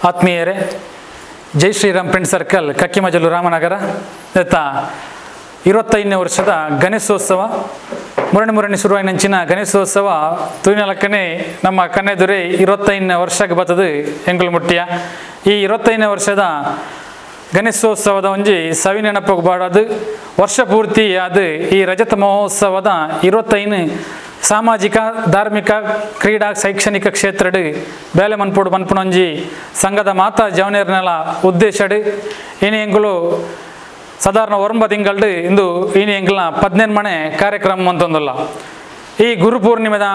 ಆತ್ಮೀಯರೇ, ಜೈ Shriram friend circle ಕಕ್ಕಿಮಜಲು Ramanagara ದತ್ತ 25ನೇ ವರ್ಷದ ಗಣೇಶೋತ್ಸವ ಮುರಣಿ ಮುರಣಿ ಶುರುವಾಯಿನಂಚಿನ ಗಣೇಶೋತ್ಸವ ತೂಯಿನಲಕ್ಕನೆ ನಮ್ಮ ಕನ್ನೆದುರೆ 25ನೇ ವರ್ಷಕ್ಕೆ ಬರ್ತದೆ ಎಂಕುಲು ಮುಟ್ಟಿಯ. ಈ 25ನೇ ವರ್ಷದ ಗಣೇಶೋತ್ಸವದ ಒಂಜಿ ಸವಿ ನೆನಪು ಬಾಡದು ವರ್ಷ ಪೂರ್ತಿ ಅದು ಈ ರಜತ ಮಹೋತ್ಸವದ 25 ಸಾಮಾಜಿಕ, ಧಾರ್ಮಿಕ, ಕ್ರೀಡಾ, ಶೈಕ್ಷಣಿಕ ಕ್ಷೇತ್ರಡ್ ಬೇಲೆ ಮನ್ಪುಡು ಮನ್ಪುನೊಂಜಿ ಸಂಘದ ಮಾತಾ ಜವನೇರ್ನೆಲ ಉದ್ದೇಶಡ್ ಇನಿ ಎಂಕುಲು ಸಾಧಾರಣ 9 ತಿಂಗಳ್ಡು ಇಂದು ಇನಿ ಎಂಕಲ್ನ 18 ಮನೆ ಕಾರ್ಯಕ್ರಮ ಅಂತಂದಲ್ಲ. ಈ ಗುರು ಪೂರ್ಣಿಮೆದ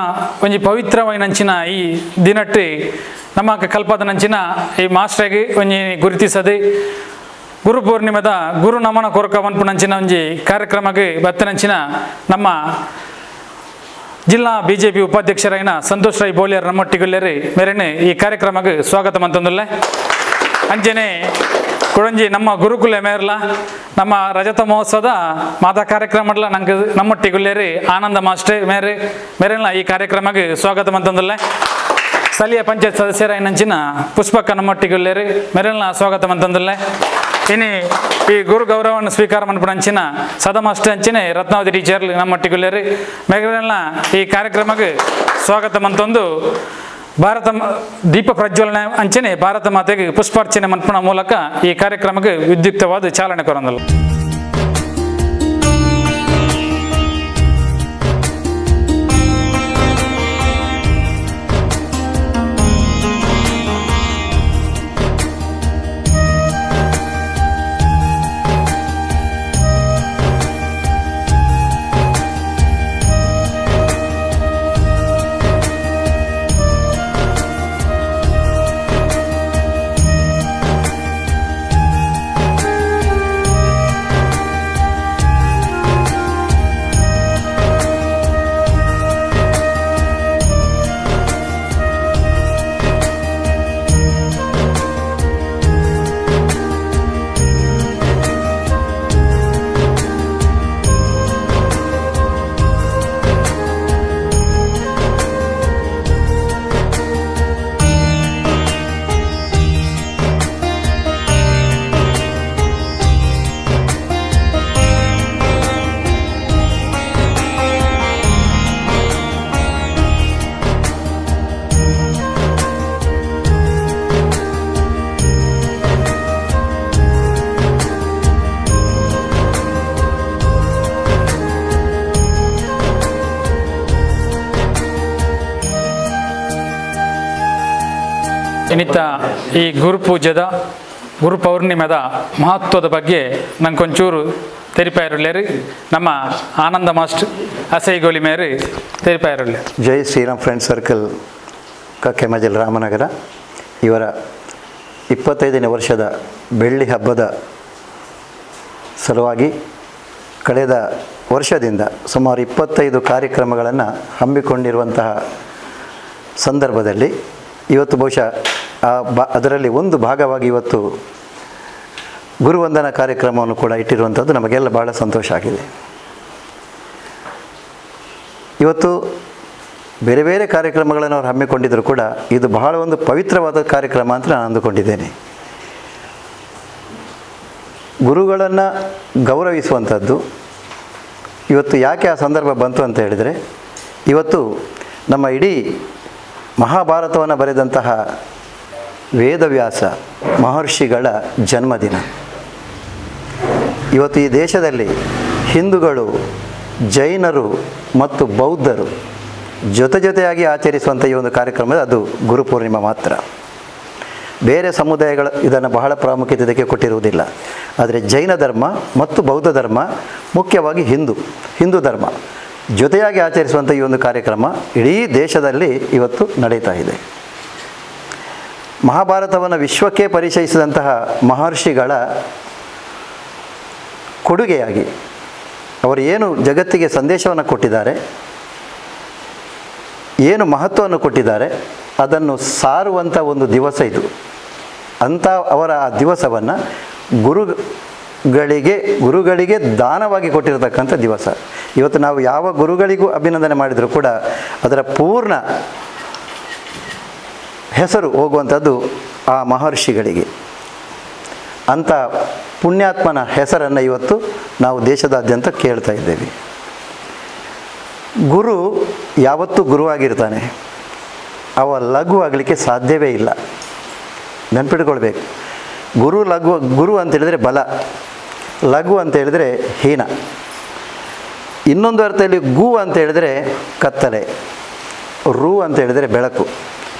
ಒಂಜಿ ಪವಿತ್ರವಾಯಿನಂಚಿನ ಈ ದಿನಟ್ಟು ನಮ್ಮ ಕಲ್ಪದನಂಚಿನ ಈ ಮಾಸ್ಟ್ರಿಗೆ ಒಂಜಿ ಗುರುತಿಸದೆ ಗುರು ಪೂರ್ಣಿಮೆದ ಗುರು ನಮನ ಕೊರಕ ಮನ್ಪುನಂಚಿನ ಒಂಜಿ ಕಾರ್ಯಕ್ರಮಕ್ಕೆ ಬತ್ತನಂಚಿನ ನಮ್ಮ ಜಿಲ್ಲಾ ಬಿಜೆಪಿ ಉಪಾಧ್ಯಕ್ಷರಾಯಿನ ಸಂತೋಷ್ ರೈ ಬೋಲಿಯರ್ ನಮ್ಮೊಟ್ಟಿಗುಲ್ಲೇರಿ ಮೇರೆನೆ ಈ ಕಾರ್ಯಕ್ರಮಕ್ಕೆ ಸ್ವಾಗತ ಮಂತಂದುಲ್ಲೆ. ಅಂಚನೆ ಕುಡಂಜಿ ನಮ್ಮ ಗುರುಕುಲ ಮೇರ್ಲ ನಮ್ಮ ರಜತ ಮಹೋತ್ಸವದ ಮಾತಾ ಕಾರ್ಯಕ್ರಮಡ್ಲ ನಂಗೆ ನಮ್ಮೊಟ್ಟಿಗುಲ್ಲೇರಿ ಆನಂದ ಮಾಸ್ಟರ್ ಮೇರೆ ಮೇರೆಲ್ಲ ಈ ಕಾರ್ಯಕ್ರಮಕ್ಕೆ ಸ್ವಾಗತ ಮಂತಂದುಲ್ಲೆ. ಸ್ಥಳೀಯ ಪಂಚಾಯತ್ ಸದಸ್ಯರಾಯಿನಂಚಿನ ಪುಷ್ಪಕ್ಕ ನಮ್ಮೊಟ್ಟಿಗುಲ್ಲೇರಿ ಮೇರೆಲ್ಲ ಸ್ವಾಗತ ಮಂತಂದುಲ್ಲೆ. ಇನಿ ಈ ಗುರು ಗೌರವವನ್ನು ಸ್ವೀಕಾರ ಮನ್ಪುನಂಚಿನ ಸದಾ ಮಾಸ್ಟರ್ ಅಂಚಿನ ರತ್ನಾವತಿ ಟೀಚರ್ ನಮ್ಮೊಟ್ಟಿಗುಲ್ಲೇರಿ ಮೇರೆಲ್ಲ ಈ ಕಾರ್ಯಕ್ರಮಕ್ಕೆ ಸ್ವಾಗತ ಮಂತಂದು ಭಾರತ ದೀಪ ಪ್ರಜ್ವಲನೆ ಅಂಚನೆ ಭಾರತ ಮಾತೆಗೆ ಪುಷ್ಪಾರ್ಚನೆ ಮನ್ಪುನ ಮೂಲಕ ಈ ಕಾರ್ಯಕ್ರಮಕ್ಕೆ ವಿದ್ಯುಕ್ತವಾದ ಚಾಲನೆ ಕೊರಂದಲ್ಲ. ಇನ್ನಿತ ಈ ಗುರು ಪೂಜೆದ ಗುರು ಪೌರ್ಣಿಮೆದ ಮಹತ್ವದ ಬಗ್ಗೆ ನಂಗೊಂಚೂರು ತೆರಿಪಾಯರುಳ್ಳೇರಿ ನಮ್ಮ ಆನಂದ ಮಾಸ್ಟರ್ ಅಸೈಗೋಲಿ ಮೇರಿ ತೆರಿಪಾಯರುಳ್ಳೆ. ಜೈ ಶ್ರೀರಾಮ್ ಫ್ರೆಂಡ್ ಸರ್ಕಲ್ ಕಕ್ಕೆಮಜಲ್ ರಾಮನಗರ ಇವರ 25ನೇ ವರ್ಷದ ಬೆಳ್ಳಿ ಹಬ್ಬದ ಸಲುವಾಗಿ ಕಳೆದ ವರ್ಷದಿಂದ ಸುಮಾರು 25 ಕಾರ್ಯಕ್ರಮಗಳನ್ನು ಹಮ್ಮಿಕೊಂಡಿರುವಂತಹ ಸಂದರ್ಭದಲ್ಲಿ ಇವತ್ತು ಬಹುಶಃ ಅದರಲ್ಲಿ ಒಂದು ಭಾಗವಾಗಿ ಇವತ್ತು ಗುರುವಂದನಾ ಕಾರ್ಯಕ್ರಮವನ್ನು ಕೂಡ ಇಟ್ಟಿರುವಂಥದ್ದು ನಮಗೆಲ್ಲ ಭಾಳ ಸಂತೋಷ ಆಗಿದೆ. ಇವತ್ತು ಬೇರೆ ಬೇರೆ ಕಾರ್ಯಕ್ರಮಗಳನ್ನು ಅವರು ಹಮ್ಮಿಕೊಂಡಿದ್ದರೂ ಕೂಡ ಇದು ಬಹಳ ಒಂದು ಪವಿತ್ರವಾದ ಕಾರ್ಯಕ್ರಮ ಅಂತ ನಾನು ಅಂದುಕೊಂಡಿದ್ದೇನೆ. ಗುರುಗಳನ್ನು ಗೌರವಿಸುವಂಥದ್ದು ಇವತ್ತು ಯಾಕೆ ಆ ಸಂದರ್ಭ ಬಂತು ಅಂತ ಹೇಳಿದರೆ, ಇವತ್ತು ನಮ್ಮ ಇಡೀ ಮಹಾಭಾರತವನ್ನು ಬರೆದಂತಹ ವೇದವ್ಯಾಸ ಮಹರ್ಷಿಗಳ ಜನ್ಮದಿನ. ಇವತ್ತು ಈ ದೇಶದಲ್ಲಿ ಹಿಂದೂಗಳು, ಜೈನರು ಮತ್ತು ಬೌದ್ಧರು ಜೊತೆ ಜೊತೆಯಾಗಿ ಆಚರಿಸುವಂಥ ಈ ಒಂದು ಕಾರ್ಯಕ್ರಮ ಅದು ಗುರುಪೂರ್ಣಿಮಾ ಮಾತ್ರ. ಬೇರೆ ಸಮುದಾಯಗಳು ಇದನ್ನು ಬಹಳ ಪ್ರಾಮುಖ್ಯತೆ ಇದಕ್ಕೆ ಕೊಟ್ಟಿರುವುದಿಲ್ಲ. ಆದರೆ ಜೈನ ಧರ್ಮ ಮತ್ತು ಬೌದ್ಧ ಧರ್ಮ, ಮುಖ್ಯವಾಗಿ ಹಿಂದೂ ಧರ್ಮ ಜೊತೆಯಾಗಿ ಆಚರಿಸುವಂಥ ಈ ಒಂದು ಕಾರ್ಯಕ್ರಮ ಇಡೀ ದೇಶದಲ್ಲಿ ಇವತ್ತು ನಡೀತಾ ಇದೆ. ಮಹಾಭಾರತವನ್ನು ವಿಶ್ವಕ್ಕೆ ಪರಿಚಯಿಸಿದಂತಹ ಮಹರ್ಷಿಗಳ ಕೊಡುಗೆಯಾಗಿ ಅವರು ಏನು ಜಗತ್ತಿಗೆ ಸಂದೇಶವನ್ನು ಕೊಟ್ಟಿದ್ದಾರೆ, ಏನು ಮಹತ್ವವನ್ನು ಕೊಟ್ಟಿದ್ದಾರೆ, ಅದನ್ನು ಸಾರುವಂಥ ಒಂದು ದಿವಸ ಇದು. ಅಂಥ ಅವರ ಆ ದಿವಸವನ್ನು ಗುರುಗಳಿಗೆ ದಾನವಾಗಿ ಕೊಟ್ಟಿರತಕ್ಕಂಥ ದಿವಸ ಇವತ್ತು. ನಾವು ಯಾವ ಗುರುಗಳಿಗೂ ಅಭಿನಂದನೆ ಮಾಡಿದರೂ ಕೂಡ ಅದರ ಪೂರ್ಣ ಹೆಸರು ಹೋಗುವಂಥದ್ದು ಆ ಮಹರ್ಷಿಗಳಿಗೆ. ಅಂಥ ಪುಣ್ಯಾತ್ಮನ ಹೆಸರನ್ನು ಇವತ್ತು ನಾವು ದೇಶದಾದ್ಯಂತ ಕೇಳ್ತಾ ಇದ್ದೇವೆ. ಗುರು ಯಾವತ್ತೂ ಗುರುವಾಗಿರ್ತಾನೆ, ಅವ ಲಘು ಆಗಲಿಕ್ಕೆ ಸಾಧ್ಯವೇ ಇಲ್ಲ. ನೆನಪಿಟ್ಕೊಳ್ಬೇಕು, ಗುರು ಲಘು, ಗುರು ಅಂತೇಳಿದರೆ ಬಲ, ಲಘು ಅಂತೇಳಿದರೆ ಹೀನ. ಇನ್ನೊಂದು ಅರ್ಥದಲ್ಲಿ ಗು ಅಂತ ಹೇಳಿದರೆ ಕತ್ತಲೆ, ರು ಅಂತ ಹೇಳಿದರೆ ಬೆಳಕು.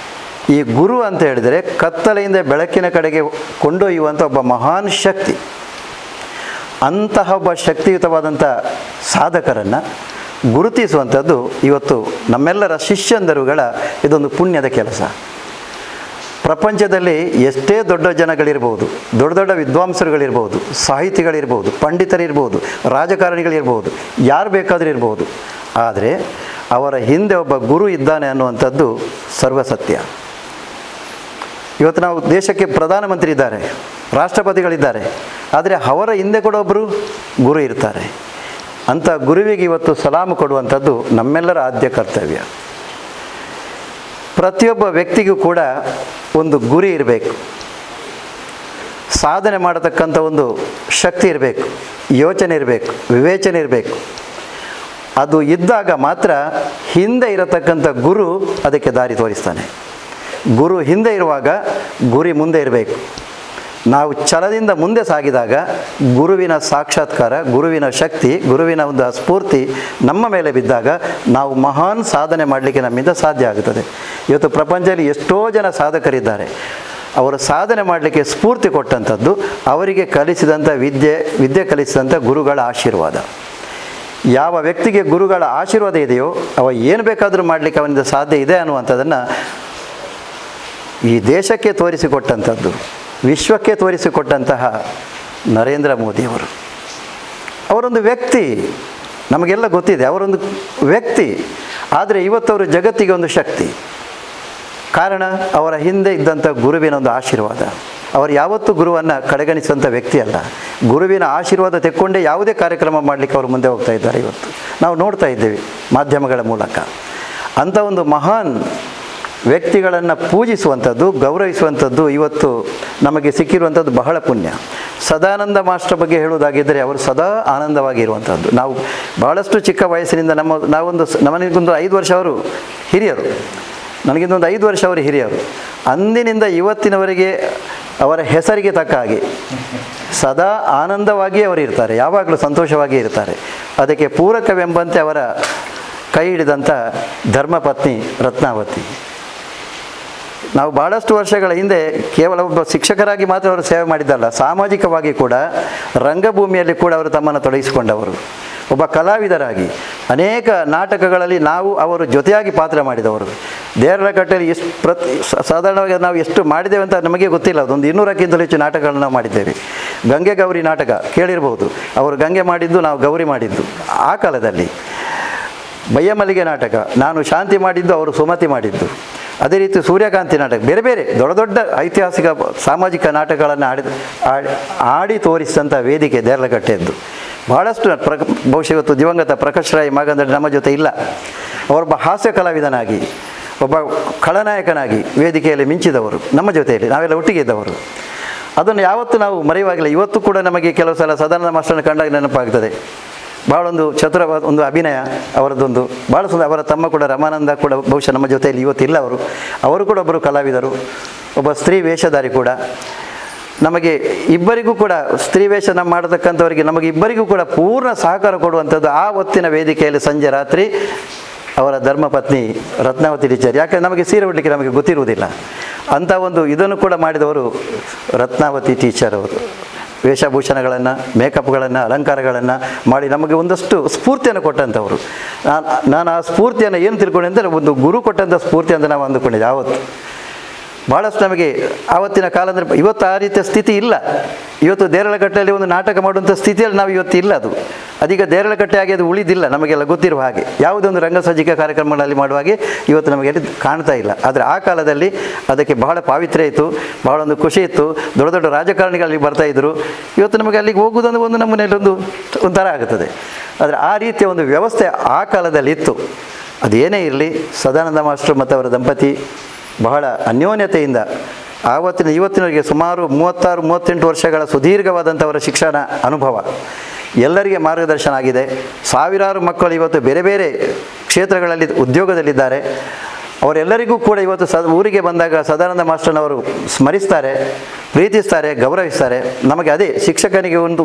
ಈ ಗುರು ಅಂತ ಹೇಳಿದರೆ ಕತ್ತಲೆಯಿಂದ ಬೆಳಕಿನ ಕಡೆಗೆ ಕೊಂಡೊಯ್ಯುವಂಥ ಒಬ್ಬ ಮಹಾನ್ ಶಕ್ತಿ. ಅಂತಹ ಒಬ್ಬ ಶಕ್ತಿಯುತವಾದಂಥ ಸಾಧಕರನ್ನು ಗುರುತಿಸುವಂಥದ್ದು ಇವತ್ತು ನಮ್ಮೆಲ್ಲರ ಶಿಷ್ಯಂದರುಗಳ ಇದೊಂದು ಪುಣ್ಯದ ಕೆಲಸ. ಪ್ರಪಂಚದಲ್ಲಿ ಎಷ್ಟೇ ದೊಡ್ಡ ಜನಗಳಿರ್ಬೋದು, ದೊಡ್ಡ ದೊಡ್ಡ ವಿದ್ವಾಂಸರುಗಳಿರ್ಬೋದು, ಸಾಹಿತಿಗಳಿರ್ಬೋದು, ಪಂಡಿತರಿರ್ಬೋದು, ರಾಜಕಾರಣಿಗಳಿರ್ಬೋದು, ಯಾರು ಬೇಕಾದರೂ ಇರ್ಬೋದು, ಆದರೆ ಅವರ ಹಿಂದೆ ಒಬ್ಬ ಗುರು ಇದ್ದಾನೆ ಅನ್ನುವಂಥದ್ದು ಸರ್ವಸತ್ಯ. ಇವತ್ತು ನಾವು ದೇಶಕ್ಕೆ ಪ್ರಧಾನಮಂತ್ರಿ ಇದ್ದಾರೆ, ರಾಷ್ಟ್ರಪತಿಗಳಿದ್ದಾರೆ, ಆದರೆ ಅವರ ಹಿಂದೆ ಕೂಡ ಒಬ್ಬರು ಗುರು ಇರ್ತಾರೆ. ಅಂಥ ಗುರುವಿಗೆ ಇವತ್ತು ಸಲಾಮು ಕೊಡುವಂಥದ್ದು ನಮ್ಮೆಲ್ಲರ ಆದ್ಯ ಕರ್ತವ್ಯ. ಪ್ರತಿಯೊಬ್ಬ ವ್ಯಕ್ತಿಗೂ ಕೂಡ ಒಂದು ಗುರಿ ಇರಬೇಕು, ಸಾಧನೆ ಮಾಡತಕ್ಕಂಥ ಒಂದು ಶಕ್ತಿ ಇರಬೇಕು, ಯೋಚನೆ ಇರಬೇಕು, ವಿವೇಚನೆ ಇರಬೇಕು. ಅದು ಇದ್ದಾಗ ಮಾತ್ರ ಹಿಂದೆ ಇರತಕ್ಕಂಥ ಗುರು ಅದಕ್ಕೆ ದಾರಿ ತೋರಿಸ್ತಾನೆ. ಗುರು ಹಿಂದೆ ಇರುವಾಗ ಗುರಿ ಮುಂದೆ ಇರಬೇಕು. ನಾವು ಛಲದಿಂದ ಮುಂದೆ ಸಾಗಿದಾಗ ಗುರುವಿನ ಸಾಕ್ಷಾತ್ಕಾರ, ಗುರುವಿನ ಶಕ್ತಿ, ಗುರುವಿನ ಒಂದು ಸ್ಫೂರ್ತಿ ನಮ್ಮ ಮೇಲೆ ಬಿದ್ದಾಗ ನಾವು ಮಹಾನ್ ಸಾಧನೆ ಮಾಡಲಿಕ್ಕೆ ನಮ್ಮಿಂದ ಸಾಧ್ಯ ಆಗುತ್ತದೆ. ಇವತ್ತು ಪ್ರಪಂಚದಲ್ಲಿ ಎಷ್ಟೋ ಜನ ಸಾಧಕರಿದ್ದಾರೆ. ಅವರು ಸಾಧನೆ ಮಾಡಲಿಕ್ಕೆ ಸ್ಫೂರ್ತಿ ಕೊಟ್ಟಂಥದ್ದು ಅವರಿಗೆ ಕಲಿಸಿದಂಥ ವಿದ್ಯೆ, ವಿದ್ಯೆ ಕಲಿಸಿದಂಥ ಗುರುಗಳ ಆಶೀರ್ವಾದ. ಯಾವ ವ್ಯಕ್ತಿಗೆ ಗುರುಗಳ ಆಶೀರ್ವಾದ ಇದೆಯೋ ಅವ ಏನು ಬೇಕಾದರೂ ಮಾಡಲಿಕ್ಕೆ ಅವನಿಂದ ಸಾಧ್ಯ ಇದೆ ಅನ್ನುವಂಥದ್ದನ್ನು ಈ ದೇಶಕ್ಕೆ ತೋರಿಸಿಕೊಟ್ಟಂಥದ್ದು, ವಿಶ್ವಕ್ಕೆ ತೋರಿಸಿಕೊಟ್ಟಂತಹ ನರೇಂದ್ರ ಮೋದಿಯವರು. ಅವರೊಂದು ವ್ಯಕ್ತಿ, ನಮಗೆಲ್ಲ ಗೊತ್ತಿದೆ, ಅವರೊಂದು ವ್ಯಕ್ತಿ. ಆದರೆ ಇವತ್ತವರು ಜಗತ್ತಿಗೆ ಒಂದು ಶಕ್ತಿ. ಕಾರಣ ಅವರ ಹಿಂದೆ ಇದ್ದಂಥ ಗುರುವಿನ ಒಂದು ಆಶೀರ್ವಾದ. ಅವರು ಯಾವತ್ತೂ ಗುರುವನ್ನು ಕಡೆಗಣಿಸುವಂಥ ವ್ಯಕ್ತಿ ಅಲ್ಲ. ಗುರುವಿನ ಆಶೀರ್ವಾದ ತೆಕ್ಕೊಂಡೇ ಯಾವುದೇ ಕಾರ್ಯಕ್ರಮ ಮಾಡಲಿಕ್ಕೆ ಅವರು ಮುಂದೆ ಹೋಗ್ತಾ ಇದ್ದಾರೆ. ಇವತ್ತು ನಾವು ನೋಡ್ತಾ ಇದ್ದೇವೆ ಮಾಧ್ಯಮಗಳ ಮೂಲಕ. ಅಂಥ ಒಂದು ಮಹಾನ್ ವ್ಯಕ್ತಿಗಳನ್ನು ಪೂಜಿಸುವಂಥದ್ದು, ಗೌರವಿಸುವಂಥದ್ದು ಇವತ್ತು ನಮಗೆ ಸಿಕ್ಕಿರುವಂಥದ್ದು ಬಹಳ ಪುಣ್ಯ. ಸದಾನಂದ ಮಾಸ್ಟರ್ ಬಗ್ಗೆ ಹೇಳುವುದಾಗಿದ್ದರೆ ಅವರು ಸದಾ ಆನಂದವಾಗಿರುವಂಥದ್ದು. ನಾವು ಭಾಳಷ್ಟು ಚಿಕ್ಕ ವಯಸ್ಸಿನಿಂದ ನಾವೊಂದು ನಮಗಿಂತ 5 ವರ್ಷ ಅವರು ಹಿರಿಯರು, ನನಗಿಂತ ಒಂದು 5 ವರ್ಷ ಅವರು ಹಿರಿಯರು. ಅಂದಿನಿಂದ ಇವತ್ತಿನವರೆಗೆ ಅವರ ಹೆಸರಿಗೆ ತಕ್ಕ ಹಾಗೆ ಸದಾ ಆನಂದವಾಗಿಯೇ ಅವರು ಇರ್ತಾರೆ, ಯಾವಾಗಲೂ ಸಂತೋಷವಾಗಿಯೇ ಇರ್ತಾರೆ. ಅದಕ್ಕೆ ಪೂರಕವೆಂಬಂತೆ ಅವರ ಕೈ ಹಿಡಿದಂಥ ಧರ್ಮಪತ್ನಿ ರತ್ನಾವತಿ. ನಾವು ಭಾಳಷ್ಟು ವರ್ಷಗಳ ಹಿಂದೆ ಕೇವಲ ಒಬ್ಬ ಶಿಕ್ಷಕರಾಗಿ ಮಾತ್ರ ಅವರು ಸೇವೆ ಮಾಡಿದ್ದಲ್ಲ, ಸಾಮಾಜಿಕವಾಗಿ ಕೂಡ ರಂಗಭೂಮಿಯಲ್ಲಿ ಕೂಡ ಅವರು ತಮ್ಮನ್ನು ತೊಡಗಿಸಿಕೊಂಡವರು. ಒಬ್ಬ ಕಲಾವಿದರಾಗಿ ಅನೇಕ ನಾಟಕಗಳಲ್ಲಿ ನಾವು ಅವರು ಜೊತೆಯಾಗಿ ಪಾತ್ರ ಮಾಡಿದವರು. ದೇರಳಕಟ್ಟೆಯಲ್ಲಿ ಎಷ್ಟು ಸಾಧಾರಣವಾಗಿ ನಾವು ಎಷ್ಟು ಮಾಡಿದ್ದೇವೆ ಅಂತ ನಮಗೆ ಗೊತ್ತಿಲ್ಲ. ಅದೊಂದು 200ಕ್ಕಿಂತಲೂ ಹೆಚ್ಚು ನಾಟಕಗಳನ್ನು ನಾವು ಮಾಡಿದ್ದೇವೆ. ಗಂಗೆ ಗೌರಿ ನಾಟಕ ಕೇಳಿರ್ಬೋದು, ಅವರು ಗಂಗೆ ಮಾಡಿದ್ದು, ನಾವು ಗೌರಿ ಮಾಡಿದ್ದು ಆ ಕಾಲದಲ್ಲಿ. ಬಯ್ಯಮಲ್ಲಿಗೆ ನಾಟಕ ನಾನು ಶಾಂತಿ ಮಾಡಿದ್ದು, ಅವರು ಸುಮತಿ ಮಾಡಿದ್ದು. ಅದೇ ರೀತಿ ಸೂರ್ಯಕಾಂತಿ ನಾಟಕ, ಬೇರೆ ಬೇರೆ ದೊಡ್ಡ ದೊಡ್ಡ ಐತಿಹಾಸಿಕ ಸಾಮಾಜಿಕ ನಾಟಕಗಳನ್ನು ಆಡಿ ಆಡಿ ತೋರಿಸಿದಂಥ ವೇದಿಕೆ ದೇರಳಕಟ್ಟೆಯದ್ದು. ಭಾಳಷ್ಟು ಬಹುಶಃ ಇವತ್ತು ದಿವಂಗತ ಪ್ರಕಾಶ್ ರಾಯ್ ಮಾಗಂದಡಿ ನಮ್ಮ ಜೊತೆ ಇಲ್ಲ. ಅವರೊಬ್ಬ ಹಾಸ್ಯ ಕಲಾವಿದನಾಗಿ, ಒಬ್ಬ ಖಳನಾಯಕನಾಗಿ ವೇದಿಕೆಯಲ್ಲಿ ಮಿಂಚಿದವರು, ನಮ್ಮ ಜೊತೆಯಲ್ಲಿ ನಾವೆಲ್ಲ ಒಟ್ಟಿಗೆ ಇದ್ದವರು. ಅದನ್ನು ಯಾವತ್ತೂ ನಾವು ಮರೆಯುವಾಗಿಲ್ಲ. ಇವತ್ತು ಕೂಡ ನಮಗೆ ಕೆಲವು ಸಲ ಸದಾನಂದ ಮಾಸ್ಟರ್ನ ಕಂಡಾಗ ನೆನಪಾಗ್ತದೆ. ಭಾಳೊಂದು ಚತುರ ಒಂದು ಅಭಿನಯ ಅವರದ್ದೊಂದು ಭಾಳ ಸುಂದರ. ಅವರ ತಮ್ಮ ಕೂಡ ರಮಾನಂದ ಕೂಡ ಬಹುಶಃ ನಮ್ಮ ಜೊತೆಯಲ್ಲಿ ಇವತ್ತಿಲ್ಲ. ಅವರು ಕೂಡ ಒಬ್ಬರು ಕಲಾವಿದರು, ಒಬ್ಬ ಸ್ತ್ರೀ ವೇಷಧಾರಿ ಕೂಡ. ನಮಗೆ ಇಬ್ಬರಿಗೂ ಕೂಡ ಸ್ತ್ರೀ ವೇಷ ನಮ್ಮ ಮಾಡತಕ್ಕಂಥವರಿಗೆ ನಮಗೆ ಇಬ್ಬರಿಗೂ ಕೂಡ ಪೂರ್ಣ ಸಹಕಾರ ಕೊಡುವಂಥದ್ದು ಆ ಹೊತ್ತಿನ ವೇದಿಕೆಯಲ್ಲಿ ಸಂಜೆ ರಾತ್ರಿ ಅವರ ಧರ್ಮಪತ್ನಿ ರತ್ನಾವತಿ ಟೀಚರ್. ಯಾಕಂದರೆ ನಮಗೆ ಸೀರೆ ಉಡಲಿಕ್ಕೆ ನಮಗೆ ಗೊತ್ತಿರುವುದಿಲ್ಲ. ಅಂಥ ಒಂದು ಇದನ್ನು ಕೂಡ ಮಾಡಿದವರು ರತ್ನಾವತಿ ಟೀಚರ್ ಅವರು. ವೇಷಭೂಷಣಗಳನ್ನು, ಮೇಕಪ್ಗಳನ್ನು, ಅಲಂಕಾರಗಳನ್ನು ಮಾಡಿ ನಮಗೆ ಒಂದಷ್ಟು ಸ್ಫೂರ್ತಿಯನ್ನು ಕೊಟ್ಟಂಥವರು. ನಾನು ಆ ಸ್ಫೂರ್ತಿಯನ್ನು ಏನು ತಿಳ್ಕೊಂಡೆ ಅಂದರೆ ಒಂದು ಗುರು ಕೊಟ್ಟಂಥ ಸ್ಫೂರ್ತಿ ಅಂತ ನಾವು ಅಂದುಕೊಂಡಿದ್ದೆ ಆವತ್ತು. ಭಾಳಷ್ಟು ನಮಗೆ ಆವತ್ತಿನ ಕಾಲ ಅಂದರೆ ಇವತ್ತು ಆ ರೀತಿಯ ಸ್ಥಿತಿ ಇಲ್ಲ. ಇವತ್ತು ದೇರಳಕಟ್ಟೆಯಲ್ಲಿ ಒಂದು ನಾಟಕ ಮಾಡುವಂಥ ಸ್ಥಿತಿಯಲ್ಲಿ ನಾವು ಇವತ್ತು ಇಲ್ಲ. ಅದು ಅದೀಗ ದೇರಳಕಟ್ಟೆ ಆಗಿ ಅದು ಉಳಿದಿಲ್ಲ, ನಮಗೆಲ್ಲ ಗೊತ್ತಿರುವ ಹಾಗೆ. ಯಾವುದೇ ಒಂದು ರಂಗಸಜ್ಜಿಕೆ ಕಾರ್ಯಕ್ರಮಗಳಲ್ಲಿ ಮಾಡುವ ಹಾಗೆ ಇವತ್ತು ನಮಗೆ ಅಲ್ಲಿ ಕಾಣ್ತಾ ಇಲ್ಲ. ಆದರೆ ಆ ಕಾಲದಲ್ಲಿ ಅದಕ್ಕೆ ಬಹಳ ಪಾವಿತ್ರ್ಯ ಇತ್ತು, ಬಹಳ ಒಂದು ಖುಷಿ ಇತ್ತು. ದೊಡ್ಡ ದೊಡ್ಡ ರಾಜಕಾರಣಿಗಳಲ್ಲಿ ಬರ್ತಾಯಿದ್ರು. ಇವತ್ತು ನಮಗೆ ಅಲ್ಲಿಗೆ ಹೋಗುವುದಂದ್ರೆ ಒಂದು ನಮ್ಮನೆಯಲ್ಲಿ ಒಂಥರ ಆಗುತ್ತದೆ. ಆದರೆ ಆ ರೀತಿಯ ಒಂದು ವ್ಯವಸ್ಥೆ ಆ ಕಾಲದಲ್ಲಿ ಇತ್ತು. ಅದೇನೇ ಇರಲಿ, ಸದಾನಂದ ಮಾಸ್ಟರ್ ಮತ್ತು ಅವರ ದಂಪತಿ ಬಹಳ ಅನ್ಯೋನ್ಯತೆಯಿಂದ ಆವತ್ತಿನ ಇವತ್ತಿನವರೆಗೆ ಸುಮಾರು 36-38 ವರ್ಷಗಳ ಸುದೀರ್ಘವಾದಂಥವರ ಶಿಕ್ಷಣ ಅನುಭವ ಎಲ್ಲರಿಗೆ ಮಾರ್ಗದರ್ಶನ ಆಗಿದೆ. ಸಾವಿರಾರು ಮಕ್ಕಳು ಇವತ್ತು ಬೇರೆ ಬೇರೆ ಕ್ಷೇತ್ರಗಳಲ್ಲಿ ಉದ್ಯೋಗದಲ್ಲಿದ್ದಾರೆ. ಅವರೆಲ್ಲರಿಗೂ ಕೂಡ ಇವತ್ತು ಊರಿಗೆ ಬಂದಾಗ ಸದಾನಂದ ಮಾಸ್ಟರ್ನವರು ಸ್ಮರಿಸ್ತಾರೆ, ಪ್ರೀತಿಸ್ತಾರೆ, ಗೌರವಿಸ್ತಾರೆ. ನಮಗೆ ಅದೇ ಶಿಕ್ಷಕನಿಗೆ ಒಂದು